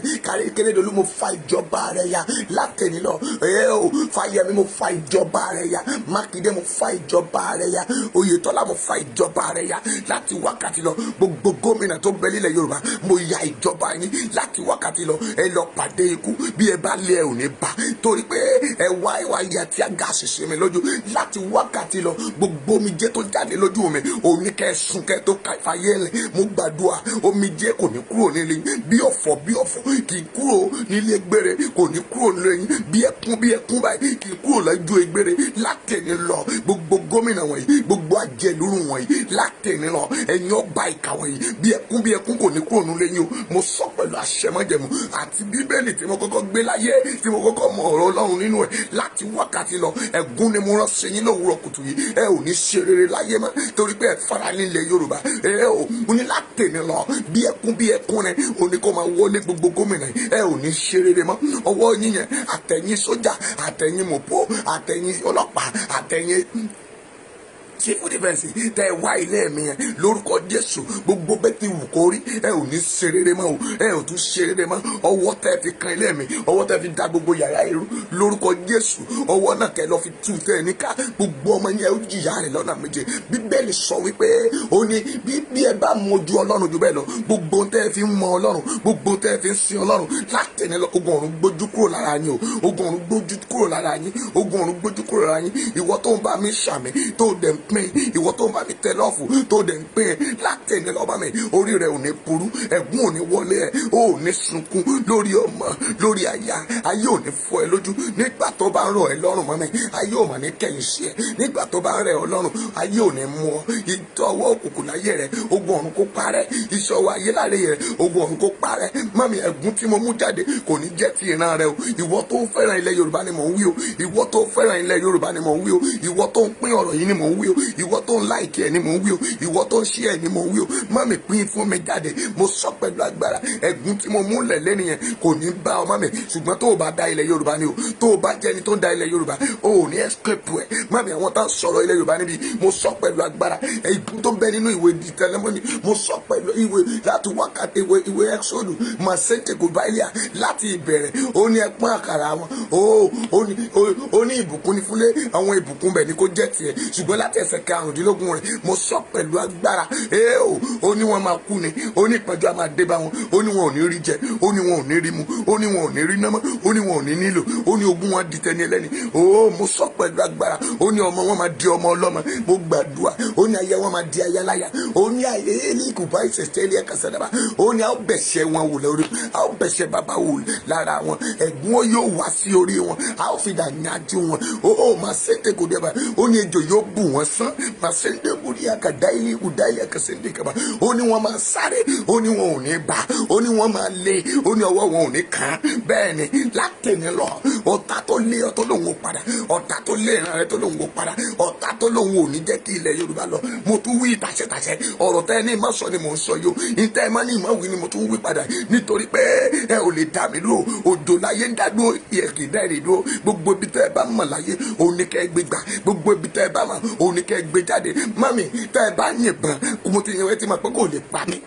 Kérédolú, mo fa ìjọba rẹ̀ ya látẹ̀lé lọ. Ẹ o Fáyẹmí, mo fa ìjọba rẹ̀ ya. Mákindé, mo fa ìjọba rẹ̀ ya. Oyètọ́lá, mo fa ìjọba rẹ̀ ya láti wákàtí lọ. Gbogbo gómìnà tó bẹ nílẹ̀ Yorùbá, mo ya ìjọba yín láti wákàtí lọ. Ẹ lọ pàdé ikú. Bí ẹ bá lé, ẹ ò ní bá, torí pé ẹ wá, ẹ wá ya tear gas sí mi lójú. Láti wákàtí lọ, gbogbo omijé tó jáde lójú mi, òní kẹ́ sùn kẹ́ tó ka fàyè lẹ̀. Mo gbàdúrà, omijé kò ní kúrò nílé yín. Bí ọ̀fọ̀, bí ọ̀fọ̀ kì í kúrò nílé gbére, kò ní kúrò nílé yín. Bí ẹkún, bí ẹkún báyìí kì í kúrò lójú egbére. Látẹ̀ni lọ, gbogbo gómìnà wọ̀nyí, gbogbo àjẹlúrú wọ̀nyí, látẹ̀ni lọ, ẹ̀yin ọba ìkà wọ̀nyí, bí ẹkún, bí ẹkún kò ní kúrò nílé yín o. Mo sọ pẹ̀lú àṣẹmọ́jẹ̀mú àti Bíbélì tí mo kọ́kọ́ gbé láyé, tí mo kọ́kọ́ mọ ọ̀rọ̀ Ọlọ́run nínú ẹ̀, láti wákàtí lọ, ẹ̀gún ni mo rán sí yín lówùúrọ̀ kùtù yìí. Ẹ ò ní ṣe rere láyé mọ́, torí pé ẹ fara nílẹ̀ Yorùbá. Ẹ ò mo ní látẹ̀ni lọ, bí ẹkún, bí ẹkún ni òní kó máa wọlé gbogbo gómìnà yìí. Ẹ ò ní ṣe rere mọ́. Ọwọ́ yín yẹn, àtẹ̀yìn sójà, àtẹ̀yìn mọ̀pó, àtẹ̀yìn ọlọ́pàá, àtẹ̀yìn civil defence tẹ ẹ wá ilé mi yẹn, lórúkọ Jésù, gbogbo bẹ́ẹ̀ ti wù kó rí, ẹ ò ní ṣe rere mọ́ o. Ẹ ò tún ṣe rere mọ́. Ọwọ́ tẹ fi kan ilé mi, ọwọ́ tẹ fi da gbogbo yàrá irú, lórúkọ Jésù, ọwọ́ náà kẹ lọ fi tú tẹ ẹ níká. Gbogbo ọmọ yẹn, ó jìyà rẹ̀ lọ́nà méje. Bíbélì sọ wípé ó ní bí ẹ bá mojú Ọlọ́run jù bẹ́ẹ̀ lọ, gbogbo tẹ fi ń mọ Ọlọ́run, gbogbo tẹ fi ń sin Ọlọ́run, látẹ̀lé lọ, ogun ọ̀run gbójú kúrò lára yín o. Ogun ọ̀run gbójú kúrò lára yín. Ogun ọ̀run gbójú kúrò lára yín. Ìwọ tó ń bá mi ṣàmì, tó dẹ̀ ń pín, ìwọ tó ń bá mi tẹ love, tó dẹ̀ ń pín, látẹ̀lé lọ bá mi, orí rẹ̀ ò ní burú, ẹ̀gún ò ní wọlé ẹ̀, ó ò ní sunkún lórí ọmọ, lórí aya. Ayé ò ní fọ́ ẹ lójú nígbà tó bá ń rọ̀ ẹ lọ́rùn mọ́ mi. Ayé ò mà ní kẹ̀yìn sí ẹ nígbà tó bá ń rẹ̀ ọ lọ́rùn. Ayé ò ní mú ọ. Ìtọ́wọ́ òkùnkùn láyé rẹ, ogun ọ̀run kó parẹ́. Ìṣọwọ́ ayé láyé rẹ, ogun ọ̀run kó parẹ́. Mọ́mi, ẹ̀gún tí mo mú jáde kò ní jẹ́ ti ìran rẹ o. Ìwọ tó fẹ́ràn ilẹ̀ Yorùbá ni mò ń wí o. Ìwọ tó fẹ́ràn ilẹ̀ Yorùbá ni mò ń wí o. Ìwọ tó ń pín ọ̀rọ̀ yìí ni mò ń wí o. Ìwọ tó ń like ẹ̀ ni mò ń wí o. Ìwọ tó ń ṣí ẹ̀ ni mò ń wí o. Mọ́mi, pín fún mi jáde. Mo sọ pẹ̀lú agbára, ẹ̀gún tí mo mú lẹ̀ lẹ́nu yẹn kò ní bá ọmọ mi. Ṣùgbọ́n tó o bá da ilẹ̀ Yorùbá ni o, tó o bá jẹ́ni tó ń da ilẹ̀ Yorùbá, o ò ní escape ẹ̀. Mọ́mi, àwọn tó ń sọ̀rọ̀ ilẹ̀ Yorùbá níbi, mo sọ pẹ̀lú agbára, ẹ̀gún tó ń bẹ nínú ìwé Deuteronomy, mo sọ pẹ̀lú ìwé láti wákàtí ìwé Exodus, masente kò báyà láti ìbẹ̀rẹ̀, ó ní ẹpọ́n àkàrà wọn, ó ní ìbùkún ní fúnlé àwọn, ìbùkún bẹ̀ ni kó jẹ́ tiẹ̀. Ṣùgbọ́n láti ẹsẹ̀ 15 rẹ̀, mo sọ pẹ̀lú agbára, ee o, ó ní wọn máa kú ni. Ó ní ìpọ́njú á máa dé bá wọn. Ó ní wọn ò ní rí jẹ, ó ní wọn ò ní rí mu, ó ní wọn ò ní rí námọ́, ó ní wọn ò ní nílò, ó ní ogún wọn di tẹni ẹlẹ́ni. Ó mo sọ pẹ̀lú agbára, ó ní ọmọ wọn máa di ọmọ ọlọ́mọ. Mo gbàdúrà, ó ní ayé wọn máa di ayaláya. Ó ní ayé elíkùbá ìṣẹ̀ṣẹ̀ kàṣẹ́dàbà. Ó ní a ó bẹ̀ṣẹ̀ wọn wò lórí, a ó bẹ̀ṣẹ̀ bàbá wò lára wọn. Ẹ̀gún ó yóò wá sí orí wọn, a ó fi dà yájú wọn. Ó máa ṣètè kò dé bá. Ó ní ejò yóò bù wọ́n sán. Máa ṣètè kò ní àkàdáìlì kùdáìlì àkàṣẹ́ndé kaba. Ó ní wọ́n máa sáré, ó ní wọn ò ní bá, ó ní wọ́n máa lé, ó ní ọwọ́ wọn ò ní kàn án. Bẹ́ẹ̀ ni, látẹ̀ní lọ, ọ̀tá tó lé ọ tó lòun ò padà, ọ̀tá tó lé ìran rẹ tó lòun ò padà, ọ̀tá tó lòun ò ní jẹ́ kí ilẹ̀ Yorùbá lọ, mo tún wí tàṣẹtàṣẹ. Ọ̀rọ̀ tẹ́ ẹ ní ìmọ̀ sọ ni mò ń sọ yìí o. Ìtẹ́ ẹ má ní ìmọ̀ wí ni mo tún wí padà, nítorí pé ẹ ò lè dá mi dúró. Òjò láyé ń dá dúró, ẹ kì í dá èrè dúró. Gbogbo ibi tẹ́ ẹ bá mọ̀ láyé, òun ní kẹ́ ẹ gbé gbà. Gbogbo ibi tẹ́ ẹ bá mọ̀, òun ní kẹ́ ẹ gbé jáde. Mọ́mì, tẹ́ ẹ bá yìnbọn kó mo ti yẹn, ẹ ti mọ̀ pé kò lè pa mí.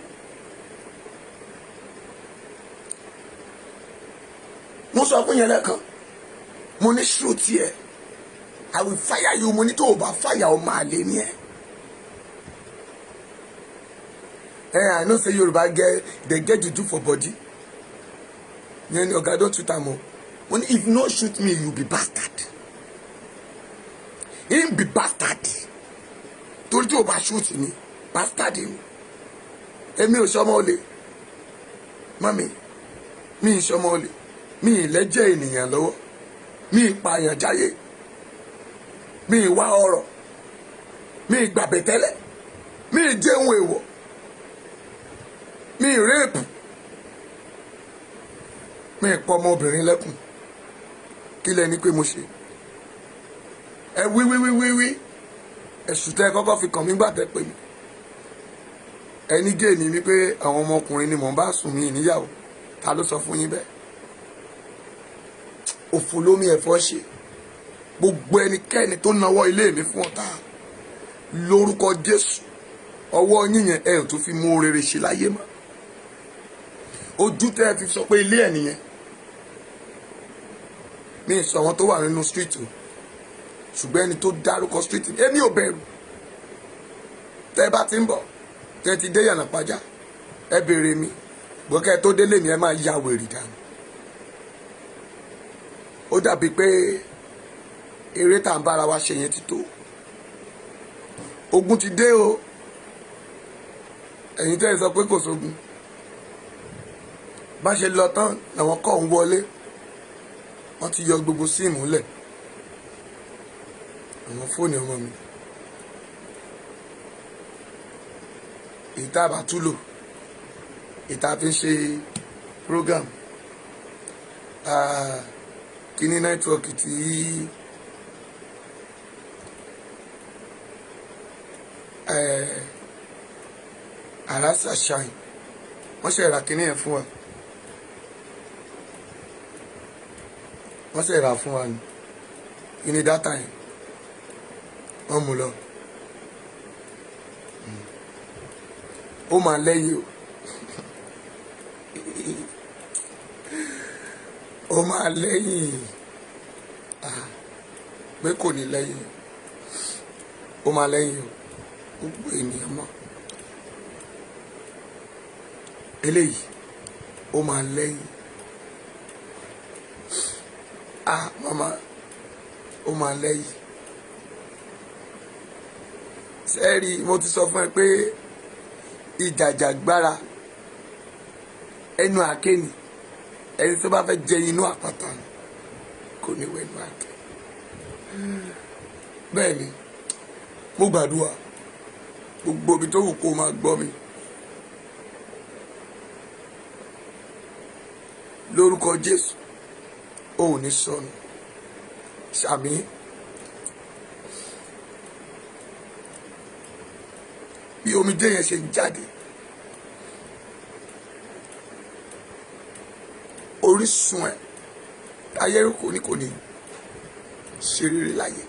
Mo sọ fún yẹn lẹ́ẹ̀kan, mo ní shoot yẹ, I will fire you. Mo ní tó o bá fire, o máa lé ní ẹ. I know say Yoruba get, they get juju for body. Yẹn ni ọ̀gá don shoot am o. Mo ní if you no shoot me, you be bastard. Him be bastard, torí tí o bá shoot mi, bastard ni. Èmi ò sọmọ olè. Mọ́mi, mi ì sọmọ olè, mi ì lẹ́jẹ̀ ènìyàn lọ́wọ́, mi ì pààyàn jáyé, mi ì wá ọrọ̀, mi ì gbàbẹ̀ tẹ́lẹ̀, mi ì jẹun èèwọ̀, mi ì rape, mi ì pọ ọmọbìnrin lẹ́kùn. Kí lẹ ní pé mo ṣe? Ẹ wí wí wí wí wí. Ẹ̀sùn tẹ́ ẹ kọ́kọ́ fi kàn mí gbà tẹ́ pè mí, Ẹni gé ni wípé àwọn ọmọkùnrin ni mò ń bá sùn, mí níyàwó. Ta ló sọ fún yín bẹ́ẹ̀? Òfò lómi ẹ̀fọ́ ṣe. Gbogbo ẹnikẹ́ni tó nawọ́ ilé mi fún ọ̀tá, lórúkọ Jésù, ọwọ́ yín yẹn, ẹ ò tún fi mú rere ṣe láyé mọ́. Ojú tẹ́ ẹ fi sọ pé ilé ẹ̀ nìyẹn, mi ì sọ àwọn tó wà nínú street o, ṣùgbọ́n ẹni tó dárúkọ street, èmi ò bẹ̀rù. Tẹ́ ẹ bá ti ń bọ̀, tẹ́ ẹ ti dé Yànà Pàjá, ẹ béèrè mi gbọ́kẹ́ tó délé mi, ẹ máa ya wèrè dànù. Ó dàbí pé eré tá à ń bára wa ṣe yẹn ti tó. Ogun ti dé o. Ẹ̀yin tẹ́ ẹ sọ pé kò sógun, bá ṣe lọ tán làwọn kọ́ ń wọlé. Wọ́n ti yọ gbogbo SIM lẹ̀ àwọn fóònù ọmọ mi. Ìta àbátúlò, ìta fi ń ṣe program, kíní network tí Arasa Shine, wọ́n ṣe ra kíní yẹn fún wa, wọ́n ṣe rà fún wa ní kíní data yẹn, wọ́n mú lọ. Ó máa lẹ́yìn o, ó máa lẹ́yìn pé kò ní lẹ́yìn, ó máa lẹ́yìn o. Gbogbo ènìyàn mọ̀ eléyìí, ó máa lẹ́yìn. Mama, ó máa lẹ́yìn. Sẹ́ẹ̀rì, mo ti sọ fún ẹ pé ìjàjàgbara ẹnu àáké ni. Ẹni tó bá fẹ́ jẹ inú àpáta kò ní wẹnu àáké. Bẹ́ẹ̀ ni mo gbàdúrà, gbogbo ibi tó wù kó máa gbọ́ mi, lórúkọ Jésù, ò ní sọnù. Sàmì. Bí omijé yẹn ṣe ń jáde, orísun ẹ̀ ayé kò ní ṣe rere láyé.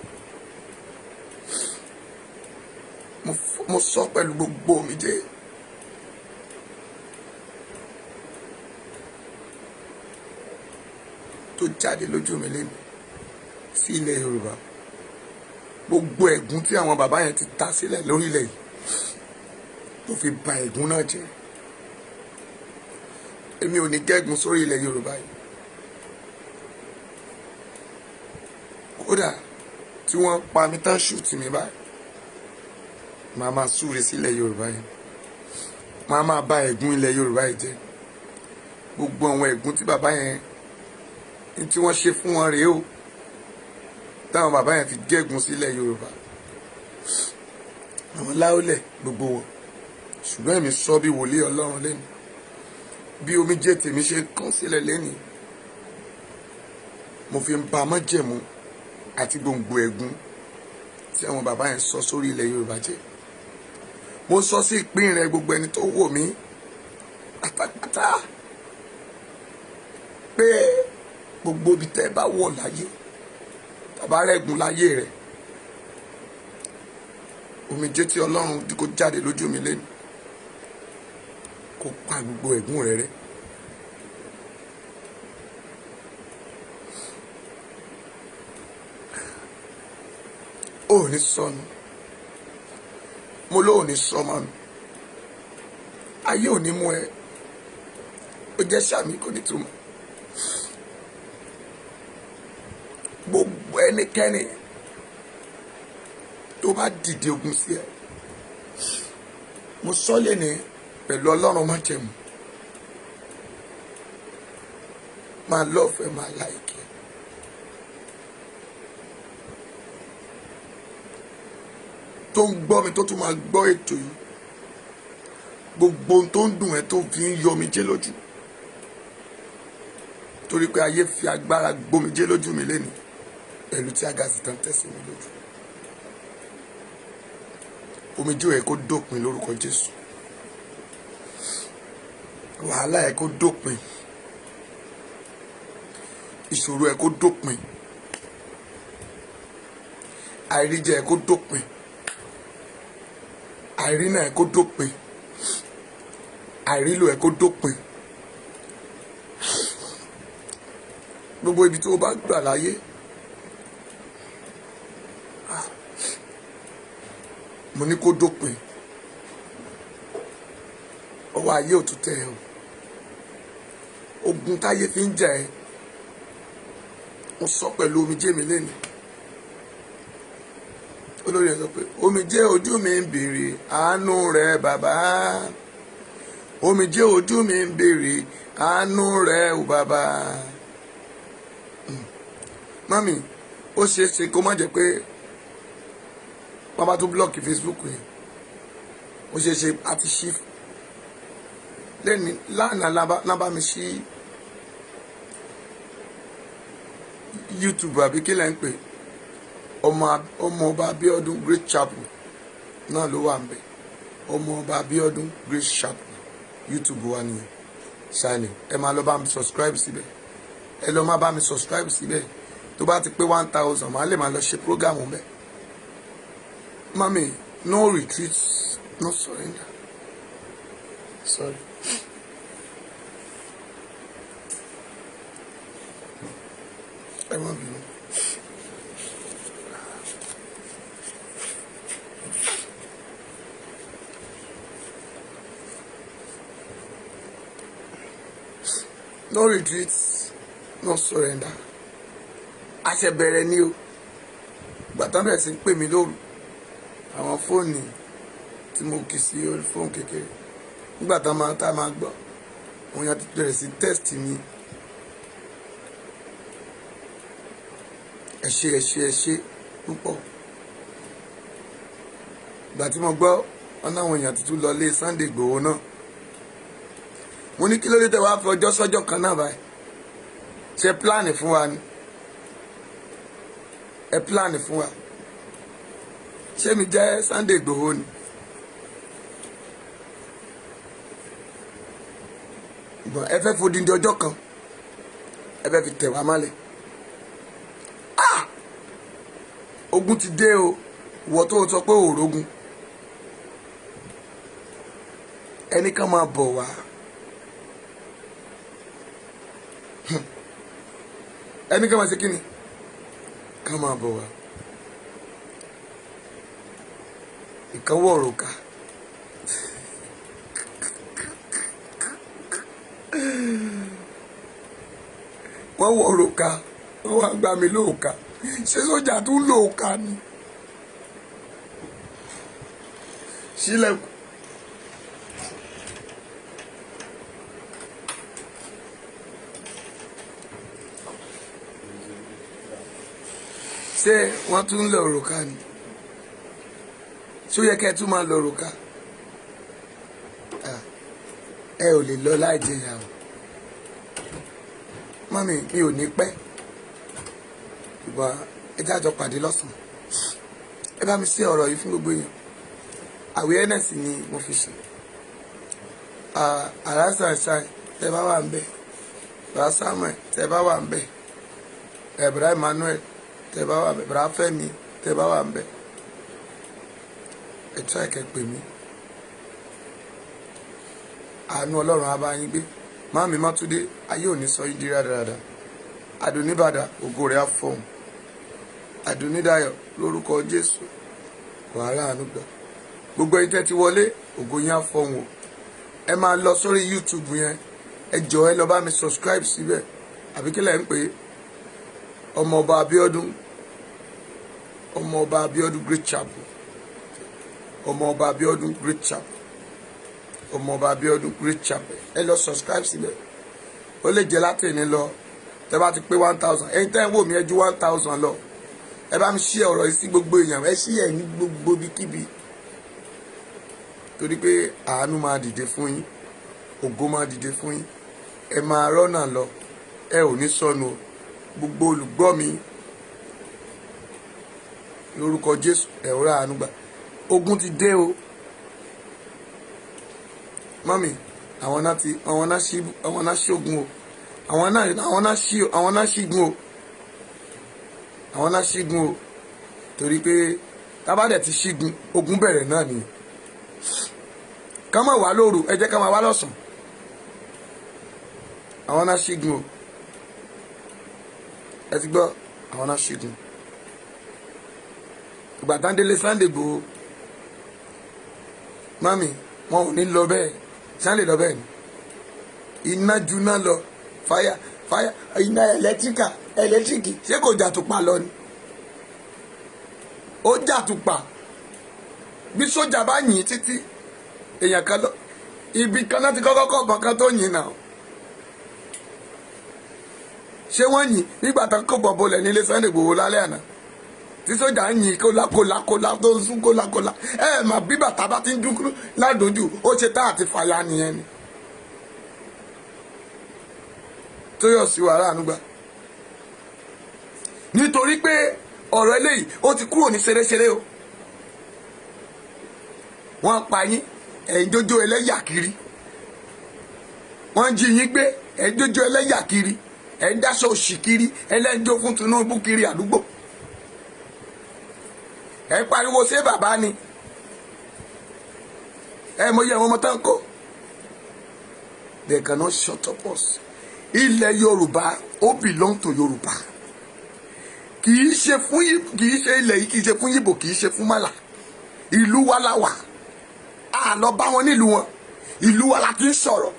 Mo sọ pẹ̀lú gbogbo omijé tó jáde lójú mi lẹ́nu sí ilẹ̀ Yorùbá, gbogbo ẹ̀gún tí àwọn bàbá yẹn ti ta sílẹ̀ lórílẹ̀ yìí tó fi ba ẹ̀gún náà jẹ́, èmi ò ní gẹ́gùn sórí ilẹ̀ Yorùbá yìí. Kódà tí wọ́n pa mi tán, ṣù tì mí báyìí, màá máa súre sílẹ̀ Yorùbá yìí, màá máa ba ẹ̀gún ilẹ̀ Yorùbá yìí jẹ́. Gbogbo àwọn ẹ̀gún tí bàbá yẹn ní tí wọ́n ṣe fún wọn rèé o, táwọn bàbá yẹn fi gégùn sílẹ̀ Yorùbá, àwọn láólẹ̀ gbogbo wọn. Ṣùgbọ́n èmi sọ bí wòlíì Ọlọ́run lẹ́nu, bí omijé tèmi ṣe kàn sílẹ̀ lẹ́nu, mo fi ń ba májẹ̀mú àti gbòǹgbò ẹ̀gún tí àwọn bàbá yẹn sọ sórí ilẹ̀ Yorùbá jẹ́. Mo sọ sí ìpín rẹ, gbogbo ẹni tó wò mí pátápátá, pé gbogbo ibi tẹ́ bá wọ̀ láyé, bàbá rẹ̀ gùn láyé rẹ̀, omijé tí Ọlọ́run tí kò jáde lójú mi lẹ́nu kó pa gbogbo ẹ̀gún rẹ̀ rẹ́. Ò ní sọnù. Mo ló ò ní sọmọ nù. Ayé ò ní mú ẹ. Ó jẹ́ sàmì, kò ní túmọ̀. Gbogbo ẹnikẹ́ni tó bá dìde ogun sí ẹ, mo sọ lẹ́ni pẹ̀lú Ọlọ́run májẹ̀mú, máa lọ́ọ̀fẹ́, máa like ẹ́. Tó ń gbọ́ mi, tó tún máa gbọ́ ètò yìí, gbogbo ohun tó ń dùn ẹ́ tó fi ń yọ omijé lójú, torí pé ayé fi agbára gbomijé lójú mi lẹ́nu pẹ̀lú tí agasi tán tẹ̀sí mi lójú, omijé ò yẹ kó dópin lórúkọ Jésù. Wàhálà ẹ kó dópin, ìṣòro ẹ kó dópin, àìríjẹ ẹ kó dópin, àìrínà ẹ kó dópin, àìrílò ẹ kó dópin. Gbogbo ibi tó o bá gbà láyé, mo ní kó dópin. Ọwọ́ ayé ò tún tẹ̀ ẹ́ o. Ogun táyé fi ń jà ẹ́, mo sọ pẹ̀lú omijé mi lẹ́nu. Olórí ẹ̀ sọ pé omijé ojú mi ń béèrè àánú rẹ bàbá, omijé ojú mi ń béèrè àánú rẹ ò bàbá. Mami, ó ṣeé ṣe kó má jẹ́ pé wọ́n bá tún block Facebook yẹn. Ó ṣeé ṣe àti ṣí lẹ́ni lánàá lábá mi ṣí YouTube àbí kí lẹ́ ń pè, ọmọ ọba Abíọ́dún Great Chapel náà ló wà ń bẹ̀. Ọmọ ọba Abíọ́dún Great Chapel, YouTube wa nìyẹn. Ṣáìní ẹ máa lọ bá mi subscribe síbẹ̀, ẹ lọ máa bá mi subscribe síbẹ̀. Tó bá ti pé 1,000, màá lè máa lọ ṣe program bẹ́ẹ̀. Mami, no retreat, no surrender. Sorry. Ẹ má bínú. No retreat, no surrender. A ṣe bẹ̀rẹ̀ ni o. Gbàtàn bẹ̀rẹ̀ sí ń pè mí lóru, àwọn fóònù tí mo kì sí orí fóònù kékeré, nígbà tá máa tá máa gbọ́ òun yẹn ti bẹ̀rẹ̀ sí text mi. Ẹ ṣé, ẹ ṣé, ẹ ṣé púpọ̀. Ìgbà tí mo gbọ́ wọn náwọn èèyàn tuntun lọ lé Sunday Igboho náà, mo ní kí ló dé tẹ wàá fi ọjọ́ sọ́jọ́ kan náà báyìí? Ṣe plan fún wa ni? Ẹ plan fún wa? Ṣé mi jẹ́ Sunday Igboho ni? Ìgbọ̀n ẹ fẹ́ fodindi ọjọ́ kan, ẹ fẹ́ fi tẹ̀ wá mọ́lẹ̀. Ah, ogun ti dé o. Ìwọ tó sọ pé òrógun, ẹnì kan máa bọ̀ wá, ẹnì kan máa ṣe kíni, kan máa bọ̀ wá. Ìkànwọ́ òrùka, wọ́n wọ òrùka, wọ́n wá gbá mi lóòka. Ṣé sójà tún lóòka ni? Sílẹ̀kùn. Ṣé wọ́n tún ń lọ òrùka ni? Ṣó yẹ kẹ́ ẹ tún máa lọ òrùka? Ẹ ò lè lọ láì jẹyà o. Mọ́mí mi ò ní pẹ́, ṣùgbọ́n ẹ jájọ pàdé lọ́sàn-án. Ẹ bá mi ṣe ọ̀rọ̀ yìí fún gbogbo èèyàn. Awareness ni mo fi ṣe. Àràsà ṣáì, tẹ bá wà ń bẹ̀, bàá Samuel, tẹ bá wà ń bẹ̀, ẹ̀bùrà Emmanuel, tẹ bá wà ń bẹ̀, bàá Fẹ́mi, tẹ bá wà ń bẹ̀, ẹ try kẹ́ pè mí. Àánú Ọlọ́run á bá yín gbé. Máàmí Mátúndé, ayé ò ní sọ yín di rádaràda. Àdùnníbàdà, ògo rẹ̀ á fọhùn. Àdùnnídàyọ̀, lórúkọ Jésù, wàhálà àánú gbà. Gbogbo ẹ̀yin tẹ́ ti wọlé, ògo yín á fọhùn o. Ẹ máa lọ sórí YouTube yẹn, ẹ jọ̀ọ́, ẹ lọ bá mi subscribe síbẹ̀, àbí kí lẹ̀ ń pè é? Ọmọọba Abíọ́dún, Ọmọọba Abíọ́dún Great Chapel, Ọmọọba Abíọ́dún Great Chapel, Ọmọọba Abíọ́dún Great Chapel. Ẹ lọ subscribe síbẹ̀. Ó lè jẹ́ látẹ̀ní lọ, tẹ́ bá ti pé 1,000. Ẹ̀yin tẹ́ ń wò mí, ẹ ju 1,000 lọ. Ẹ bá mi ṣí ọ̀rọ̀ yìí sí gbogbo èèyàn, ẹ ṣí ẹ̀ ní gbogbo ibikíbi, torí pé àánú máa dìde fún yín, ògo máa dìde fún yín, ẹ máa rọ́nà lọ, ẹ ò ní sọnù o. Gbogbo olùgbọ́ mi, lórúkọ Jésù, ẹ ó rà àánú gbà. Ogun ti dé o. Mọ́mì, Àwọn náà ti, àwọn náà ṣí, àwọn náà ṣógun o. Àwọn náà, àwọn náà ṣí, àwọn náà ṣígun o, àwọn náà ṣígun o, torí pé tábàdẹ̀ ti ṣígun, ogun bẹ̀rẹ̀ náà nìyẹn. Ká má wá lóru, ẹ jẹ́ ká máa wá lọ́sàn. Àwọn náà ṣígun o. Ẹ ti gbọ́, àwọn náà ṣígun. Ìgbà tán délé Sunday Igboho, mami, wọn ò ní lọ bẹ́ẹ̀. Sunday lọ bẹ́ẹ̀ ni iná juná lọ. Fire, fire, iná ẹlẹ́tíríkà, ẹlẹ́tíríkì, ṣé kò jàtùpà lọ ni? Ó jàtùpà. Bí sójà bá yìn títí, èèyàn kan lọ ibi kan láti kọ́kọ́ kọ́ ọ̀bọ̀n kan tó yìn náà. Ṣé wọ́n yìn nígbà tán kó bọ̀ bolẹ̀ nílé Sunday Igboho lálẹ́ àná, tí sójà ń yìn kólákólá kólá tó ń sún kólákólá? Ẹ mà bí bàtà bá ti ń dún ládùnjù, ó ṣe tá àti fàyà nìyẹn ni. Tóyọ̀sí wàrà ànúgbà, nítorí pé ọ̀rọ̀ eléyìí, ó ti kúrò ní ṣeréṣeré o. Wọ́n pa yín, ẹ̀yin jójó ẹlẹ́yà kiri. Wọ́n jí yín gbé, ẹ̀yin jójó ẹlẹ́yà kiri. Ẹ̀yin dáṣọ òṣì kiri, ẹlẹ́njó fún Tinubu kiri àdúgbò. Ẹ̀ pariwo, ṣé bàbá ni ẹ mọ iye àwọn ọmọ tán kó? They cannot shut up us. Ilẹ̀ Yorùbá, ó belong to Yorùbá. Kì í ṣe fún, kì í ṣe ilẹ̀ yìí, kì í ṣe fún Yíbò, kì í ṣe fún Málà. Ìlú wa la wà. A lọ bá wọn nílùú wọn. Ìlú wa la ti ń sọ̀rọ̀.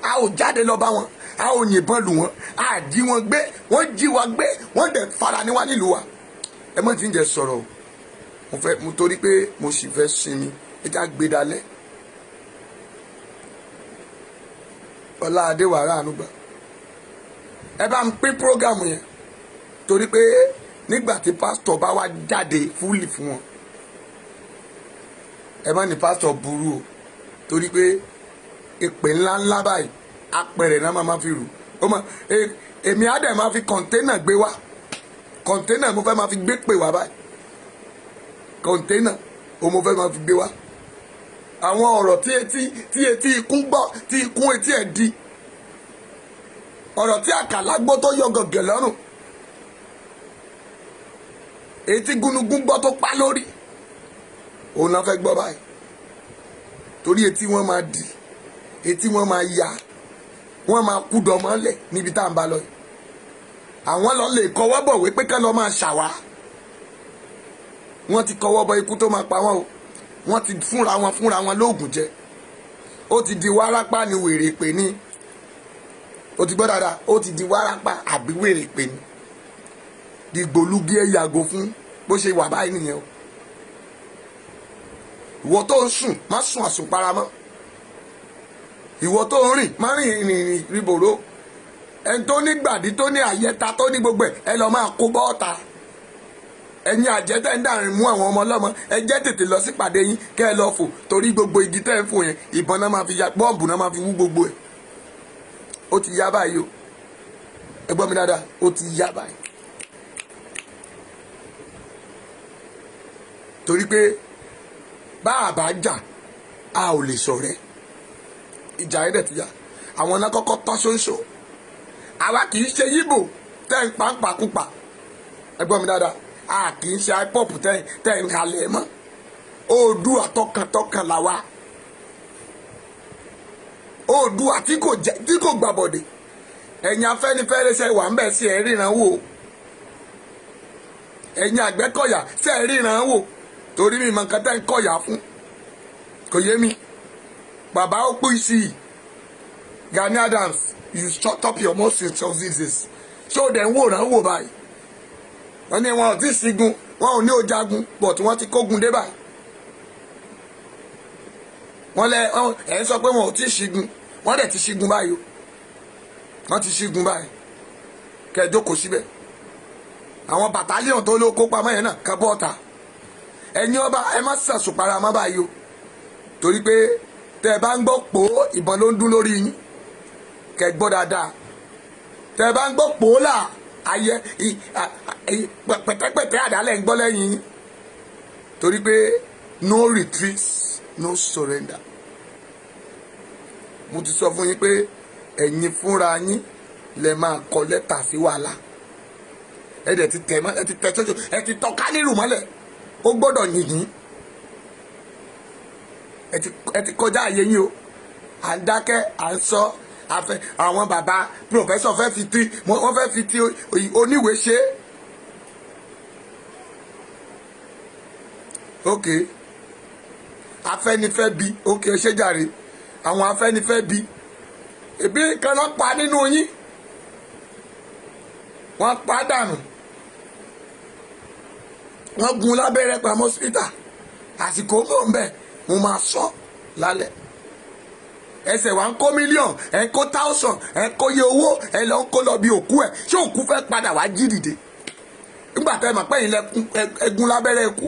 A ò jáde lọ bá wọn, a ò yìnbọn lù wọn, a jí wọn gbé. Wọ́n jí wa gbé, wọ́n dẹ̀ fara ní wa nílùú wa. Ẹ mọ̀ tí ń jẹ sọ̀rọ̀ o. Mo fẹ́ mo torí pé mo sì fẹ́ sinmi. Ẹ já gbé dalẹ̀. Ọlá Adéwàrà ànúgbà, ẹ bá ń pín program yẹn, torí pé nígbà tí pásítọ̀ bá wá jáde fully fún wọn, ẹ má ní pásítọ̀ burú o, torí pé ìpè ńláńlá báyìí, apẹ̀rẹ̀ náà máa fi rù. Ó mọ èmi á dẹ̀ máa fi container gbé wá. Container mo fẹ́ máa fi gbé pè wá báyìí. Container o mo fẹ́ máa fi gbé wá. Àwọn ọ̀rọ̀ tí etí ikún gbọ́, tí ikún etí ẹ̀ di, ọ̀rọ̀ tí àkàlà gbọ́ tó yọ gọ̀gẹ̀ lọ́rùn, èyí tí gúnugún gbọ́ tó pa lórí, òun náà fẹ́ gbọ́ báyìí, torí etí wọn máa di, etí wọn máa ya, wọn máa kú dọ̀mọ́lẹ̀ níbi tá à ń bá lọ yìí. Àwọn lọ lè kọwọ́ bọ̀wé pé ká lọ máa ṣàwá. Wọ́n ti kọwọ́ bọ ikú tó máa pa wọ́n o. Wọ́n ti fúnra wọn lóògùn jẹ. Ó ti di wárápá ni wèrè pè ní. Ó ti gbọ́ dáadáa, ó ti di wárápá àbí wèrè pè ní. Dìgbòlugi, ẹ yàgò fún bó ṣe wà báyìí nìyẹn o. Ìwọ tó ń sùn, má sùn àsùnpara mọ́. Ìwọ tó ń rìn, má rìn ìrìn rìbòrò. Ẹni tó ní gbàdí, tó ní àyẹta, tó ní gbogbo ẹ, ẹ lọ máa kó bọ́ọ̀ta. Ẹ̀yin àjẹtẹ̀ ń dàrin mú àwọn ọmọ ọlọ́mọ, ẹ jẹ́ tètè lọ sípàdé yín, kẹ́ ẹ lọ fò, torí gbogbo igi tẹ́ ń fò yẹn, ìbọn náà máa fi ya, bọ́ọ̀bù náà máa fi wú gbogbo ẹ̀. Ó ti yá báyìí o. Ẹ gbọ́ mi dáadáa, ó ti yá báyìí, torí pé bá a bá jà, a ò lè ṣọ̀rẹ́. Ìjà yẹn dẹ̀ ti yá. Àwọn náà kọ́kọ́ tọ́ ṣóńṣó. Àwa kì í ṣe Yíbò tẹ́ ń pàǹpàkùpà. Ẹ gbọ́ mi dáadáa, a kì í ṣe IPOB tẹ́ ń halẹ̀ mọ́. Oòduà tọkàntọkàn là wa. Oòduà tí kò jẹ́, tí kò gbàbọ̀dè. Ẹ̀yin Afẹ́nifẹ́re, ṣe wà ń bẹ̀ sí ẹ̀ ríran wò? Ẹ̀yin Àgbẹ̀kọ̀yà, ṣe ẹ̀ ríran wò? Torí mi mọ nǹkan tẹ́ ń kọ̀yà fún, kò yé mi. Bàbá ó pín sí i. Gani Adams, you shut up your mouth in this. Ṣé o dẹ̀ ń wòran wò báyìí? Wọ́n ní wọn ò tí ì sígun, wọn ò ní ó jagun, but wọ́n ti kógun dé báyìí. Wọ́n lẹ ẹ̀ ń sọ pé wọn ò tí ì sígun, wọ́n dẹ̀ ti sígun báyìí o. Wọ́n ti sígun báyìí. Kẹ́ ẹ jókòó síbẹ̀. Àwọn battalion tó ló kó pamọ́ yẹn náà kẹ́ bọ́ọ̀ta. Ẹ̀yin ọba, ẹ má sàṣùpara mọ́ báyìí o, torí pé tẹ́ ẹ bá ń gbọ́ pò ìbọn ló ń dún lórí yín. Kẹ́ ẹ gbọ́ dáadáa, tẹ́ ẹ bá ń gbọ́ pòólà ayẹ pẹ̀tẹ́pẹ̀tẹ́ àdálẹ̀ ń gbọ́ lẹ́yìn yín, torí pé no retreat, no surrender. Mo ti sọ fún yín pé ẹ̀yin fúnra yín lẹ máa kọ lẹ́tà sí wàhálà. Ẹ dẹ̀ ti tẹ̀ mọ́, ẹ ti tẹ̀ sọ́jọ́, ẹ ti tọ́ kánírù mọ́lẹ̀. Ó gbọ́dọ̀ yìnyín. Ẹ ti kọjá àyè yín o. À ń dákẹ́, à ń sọ àfẹ. Àwọn bàbá professor fẹ́ fi ti, wọ́n fẹ́ fi ti oníwèé ṣe é. Ok, Afẹ́nifẹ́ bí. Ok, ṣé jàre, àwọn Afẹ́nifẹ́ bí ebi kan náà pa nínú yín, wọ́n pa dànù, wọ́n gun lábẹ́rẹ́ pamọ́ hospital. Àsìkò mọ̀ ń bẹ̀, mo máa sọ lálẹ́. Ẹsẹ̀ wa ń kó million, ẹ̀ ń kó thousand, ẹ̀ ń kó iye owó, ẹ̀ lọ ń kó lọ bí òkú ẹ̀. Ṣé òkú fẹ́ padà wá jí dìde nígbà tẹ́ ẹ mọ̀ pé ẹ̀yin ẹgún lábẹ́rẹ́ ikú?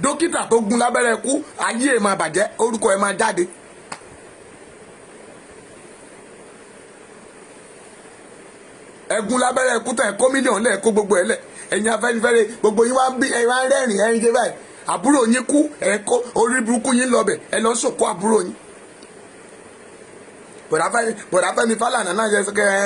Dókítà tó gún lábẹ́rẹ́ ikú, ayé ẹ̀ máa bàjẹ́, orúkọ ẹ̀ máa jáde. Ẹgún lábẹ́rẹ́ ikú tẹ̀, kó million lẹ̀, kó gbogbo ẹ̀ lẹ̀. Ẹ̀yin Afẹ́nifẹ́re, gbogbo yín wá ń bí, ẹ̀ wá ń rẹ́rìn, ẹ̀ ń ṣe báyìí. Àbúrò yín kú, ẹ̀ kó orí burúkú yín lọ bẹ̀, ẹ̀ lọ sòkó àbúrò yín. Bọ̀dá Fẹ́mi Fálànà náà yẹ sọ́kẹ́ ẹ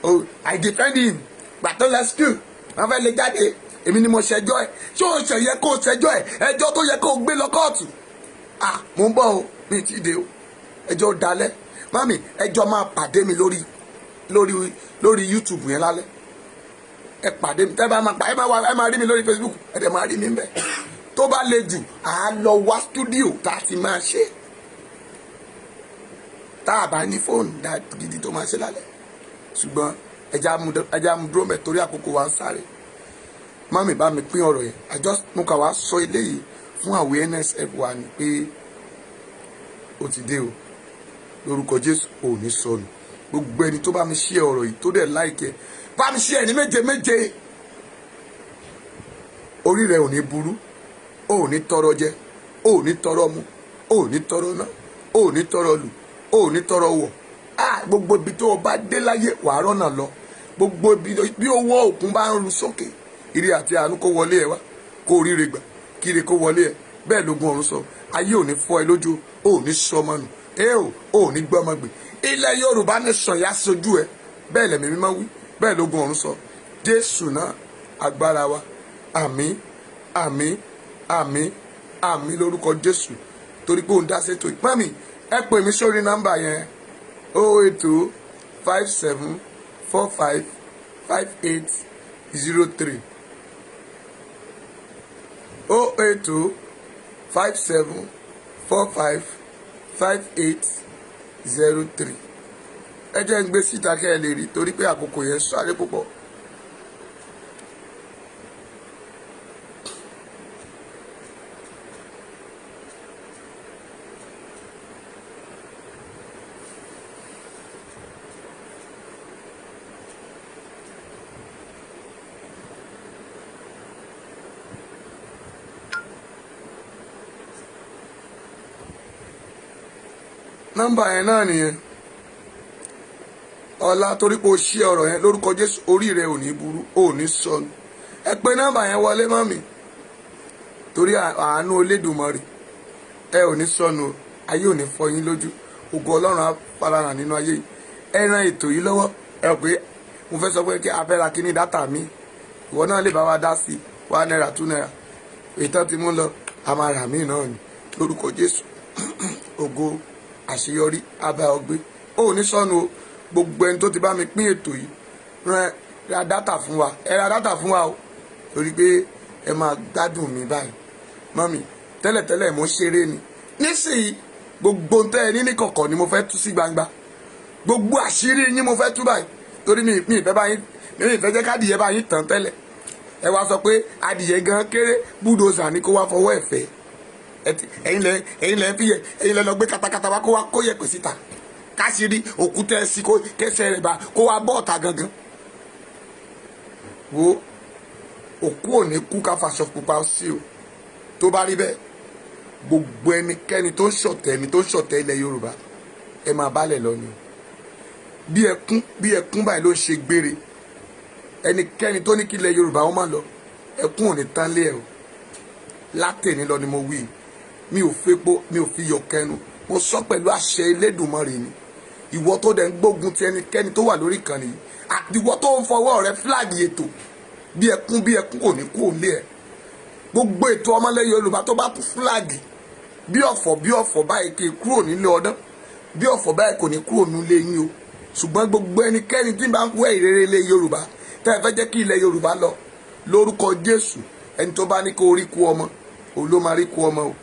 oh, I defend him. Gbàtọ́ lọ school, wọ́n fẹ́ lè jáde, èmi ni mo ṣẹjọ́ ẹ̀. Ṣé o ṣe yẹ kó o ṣẹjọ́ ẹ̀? Ẹjọ́ tó yẹ kó o gbé lọ kóòtù. Ah, mo ń bọ̀ o, mi ti dé o. Ẹjọ́ dalẹ̀. Mami, ẹjọ́ máa pàdé mi lórí YouTube yẹn lálẹ́. Ẹ pàdé mi. Tẹ́ bá máa pa, ẹ máa wá, ẹ máa rí mi lórí Facebook, ẹ dẹ̀ máa rí mi ń bẹ̀. Tó bá le jù, à á lọ wá studio tá a ti máa ṣe, tá a bá ní fóònù gidi tó máa ṣe lálẹ́. Ṣùgbọ́n ẹja mú dúró mẹ́ torí àkókò wa ń sáré. Mami, bá mi pín ọ̀rọ̀ yẹn. I just mo kà wá sọ eléyìí fún awareness wa ni pé ó ti dé o. Lórúkọ Jésù, ò ní sọnù. Gbogbo ẹni tó bá mi ṣe ọ̀rọ̀ yìí, tó dẹ̀ like ẹ́, bá mi ṣe ẹ̀ ní méje méje, orí rẹ̀ ò ní burú, ò ní tọrọ jẹ, ò ní tọrọ mu, ò ní tọrọ ná, ò ní tọrọ lù, ò ní tọrọ wọ̀. Ah, gbogbo ibi tó o bá dé láyé, wàá rọ́nà lọ. Gbogbo ibi bí owó òkun bá ń ru sókè, ire àti àánú kó wọlé ẹ wá, kó oríire gbà, kí ire kó wọlé ẹ. Bẹ́ẹ̀ lógún ọ̀run sọ. Ayé ò ní fọ́ ẹ lójú, ò ní sọmọ nù, ẹ ò ní gbọ́mọ gbè. Ilẹ̀ Yorùbá ní sọ̀yà sojú ẹ. Bẹ́ẹ̀ lẹ̀mí mímọ́ wí, bẹ́ẹ̀ lógún ọ̀run sọ. Jésù náà agbára wa. Àmín, àmín, àmín, àmín lórúkọ Jésù. Torí pé òun dá sétò yìí, mami, ẹ pè mí sórí nọ́mbà yẹn: 08257455803, 08257455803. Ẹ jẹ́ ń gbé síta kẹ́ ẹ lè rí, torí pé àkókò yẹn sáré púpọ̀. Nọ́mbà yẹn náà nìyẹn. Ọlá, torí pé o ṣí ọ̀rọ̀ yẹn, lórúkọ Jésù, orí rẹ ò ní burú, ò ní sọnù. Ẹ pé nọ́mbà yẹn wọlé mọ́ mi torí àánú Olódùmarè. Ẹ ò ní sọnù, ayé ò ní fọ́ yín lójú. Ògo Ọlọ́run á farahàn nínú ayé yìí. Ẹ ran ètò yìí lọ́wọ́. Ẹ pé mo fẹ́ sọ pé kí a fẹ́ ra kíní data mi, ìwọ náà lè bá wa dá sí ₦1, ₦2. Ètò tí mú lọ, a máa rà mí náà ni. Lórúkọ Jésù, ògo àṣeyọrí abá ọgbẹ, ó ní sọnù o. Gbogbo ẹni tó ti bá mi pín ètò yìí, ra data fún wa, ẹ ra data fún wa o, torí pé ẹ máa gbádùn mi báyìí. Mọ́mì, tẹ́lẹ̀tẹ́lẹ̀ mo ń ṣeré ni. Nísìnyí, gbogbo tẹ́ ẹ ní ní kọ̀kọ̀ ni mo fẹ́ tú sí gbangba. Gbogbo àṣírí yín mo fẹ́ tú báyìí, torí mi ìfẹ́ bá yín, mi ìfẹ́ jẹ́ kádìyẹ bá yín tàn tẹ́lẹ̀. Ẹ wá sọ pé adìyẹ gan kéré, bulldozer ni kó wá fọwọ́ ẹ̀ fẹ́. Ẹ̀yin lẹ fi yẹ, ẹ̀yin lẹ lọ gbé katakata wá, kó wá kó yẹ̀pẹ̀ síta, káṣírí òkúta ẹ̀ sí, kó kẹsẹ̀ rẹ̀ bá kó wá bọ́ ọ̀tá gangan. Wo, òkú ò ní kú ká faṣọ pupa sí o. Tó bá rí bẹ́ẹ̀, gbogbo ẹnikẹ́ni tó ń ṣọ̀tẹ̀ mi, tó ń ṣọ̀tẹ̀ ilẹ̀ Yorùbá, ẹ máa bálẹ̀ lọ ni o. Bí ẹkún bí ẹkún báyìí ló ń ṣe gbére. Ẹnikẹ́ni tó ní kí ilẹ̀ Yorùbá wọn máa lọ, ẹkún ò ní tán lé ẹ o. Látẹ̀ní lọ ni mo wí. Mi ò fepo, mi ò fi yọ̀ kẹnu. Mo sọ pẹ̀lú àṣẹ Elédùmarè ni. Ìwọ tó dẹ̀ ń gbógun ti ẹnikẹ́ni tó wà lórí ìkànnì yìí, àti ìwọ tó ń fọwọ́ rẹ flag ètò, bí ẹkún bí ẹkún kò ní kú òlé ẹ. Gbogbo ètò ọmọlẹ́yìn Yorùbá tó bá tún flag, bí ọ̀fọ̀ bí ọ̀fọ̀ báyìí kì í kúrò nílé ọdún, bí ọ̀fọ̀ báyìí kò ní kúrò nílé yín o. Ṣùgbọ́n gbogbo ẹnikẹ́ni tí bá ń wẹ́ ìrere ilé Yorùbá, tẹ́ ẹ fẹ́ jẹ́ kí ilẹ̀ Yorùbá lọ, lórúkọ Jésù, ẹni tó bá ní kó rí kú ọmọ, òun ló máa rí kú ọmọ o.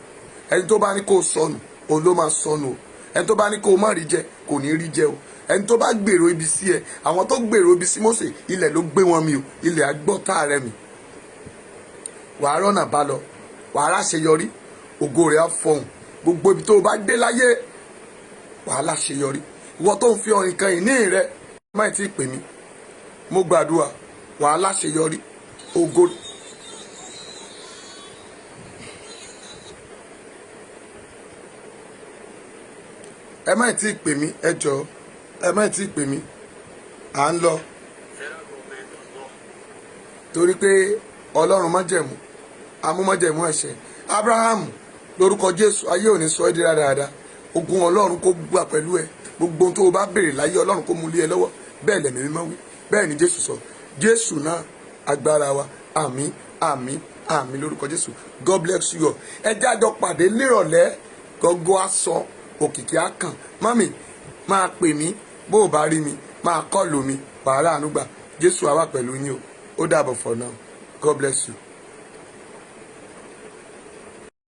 Ẹni tó bá ní kó sọnù, òun ló máa sọnù o. Ẹni tó bá ní kó má rí jẹ, kò ní rí jẹ o. Ẹni tó bá gbèrò ibi sí ẹ, àwọn tó gbèrò ibi sí Mósè, ilẹ̀ ló gbé wọn mi o. Ilẹ̀ agbọ́tà rẹ mi. Wàá rọ́nà bá lọ, wàá ráṣeyọrí, ògo rẹ̀ á fọhùn. Gbogbo ibi tó o bá dé láyé, wàá láṣeyọrí. Ìwọ tó ń fi ọrìn kan ìní rẹ, má tí ì pè mí. Mo gbàdúrà, wàá láṣeyọrí, ògo. Ẹ má tí ì pè mí, ẹ jọ̀ọ́, ẹ má tí ì pè mí. À ń lọ. Federal government does not Torí pé Ọlọ́run májẹ̀mú, amúmájẹ̀mú ẹ̀ṣẹ̀ Abraham, lórúkọ Jésù, ayé ò ní sọ ẹ́ di rádaràda. Ogun Ọlọ́run kó gbà pẹ̀lú ẹ. Gbogbo ohun tó o bá béèrè láyé, Ọlọ́run kó mú lé ẹ lọ́wọ́. Bẹ́ẹ̀ lẹ̀mí mímọ́ wí, bẹ́ẹ̀ ni Jésù sọ. Jésù náà agbára wa. Àmín, àmín, àmín lórúkọ Jésù. God bless you all. Ẹ jẹ́ àjọ pàdé nírọ̀lẹ́ gọ́gọ́ aṣọ òkìkí àkàn. Mummy, máa pè mí. Bó o bá rí mi, máa call mi. Wàhálà àánú gbà. Jésù á wà pẹ̀lú yín o. Ó dàbọ̀ for now. God bless you.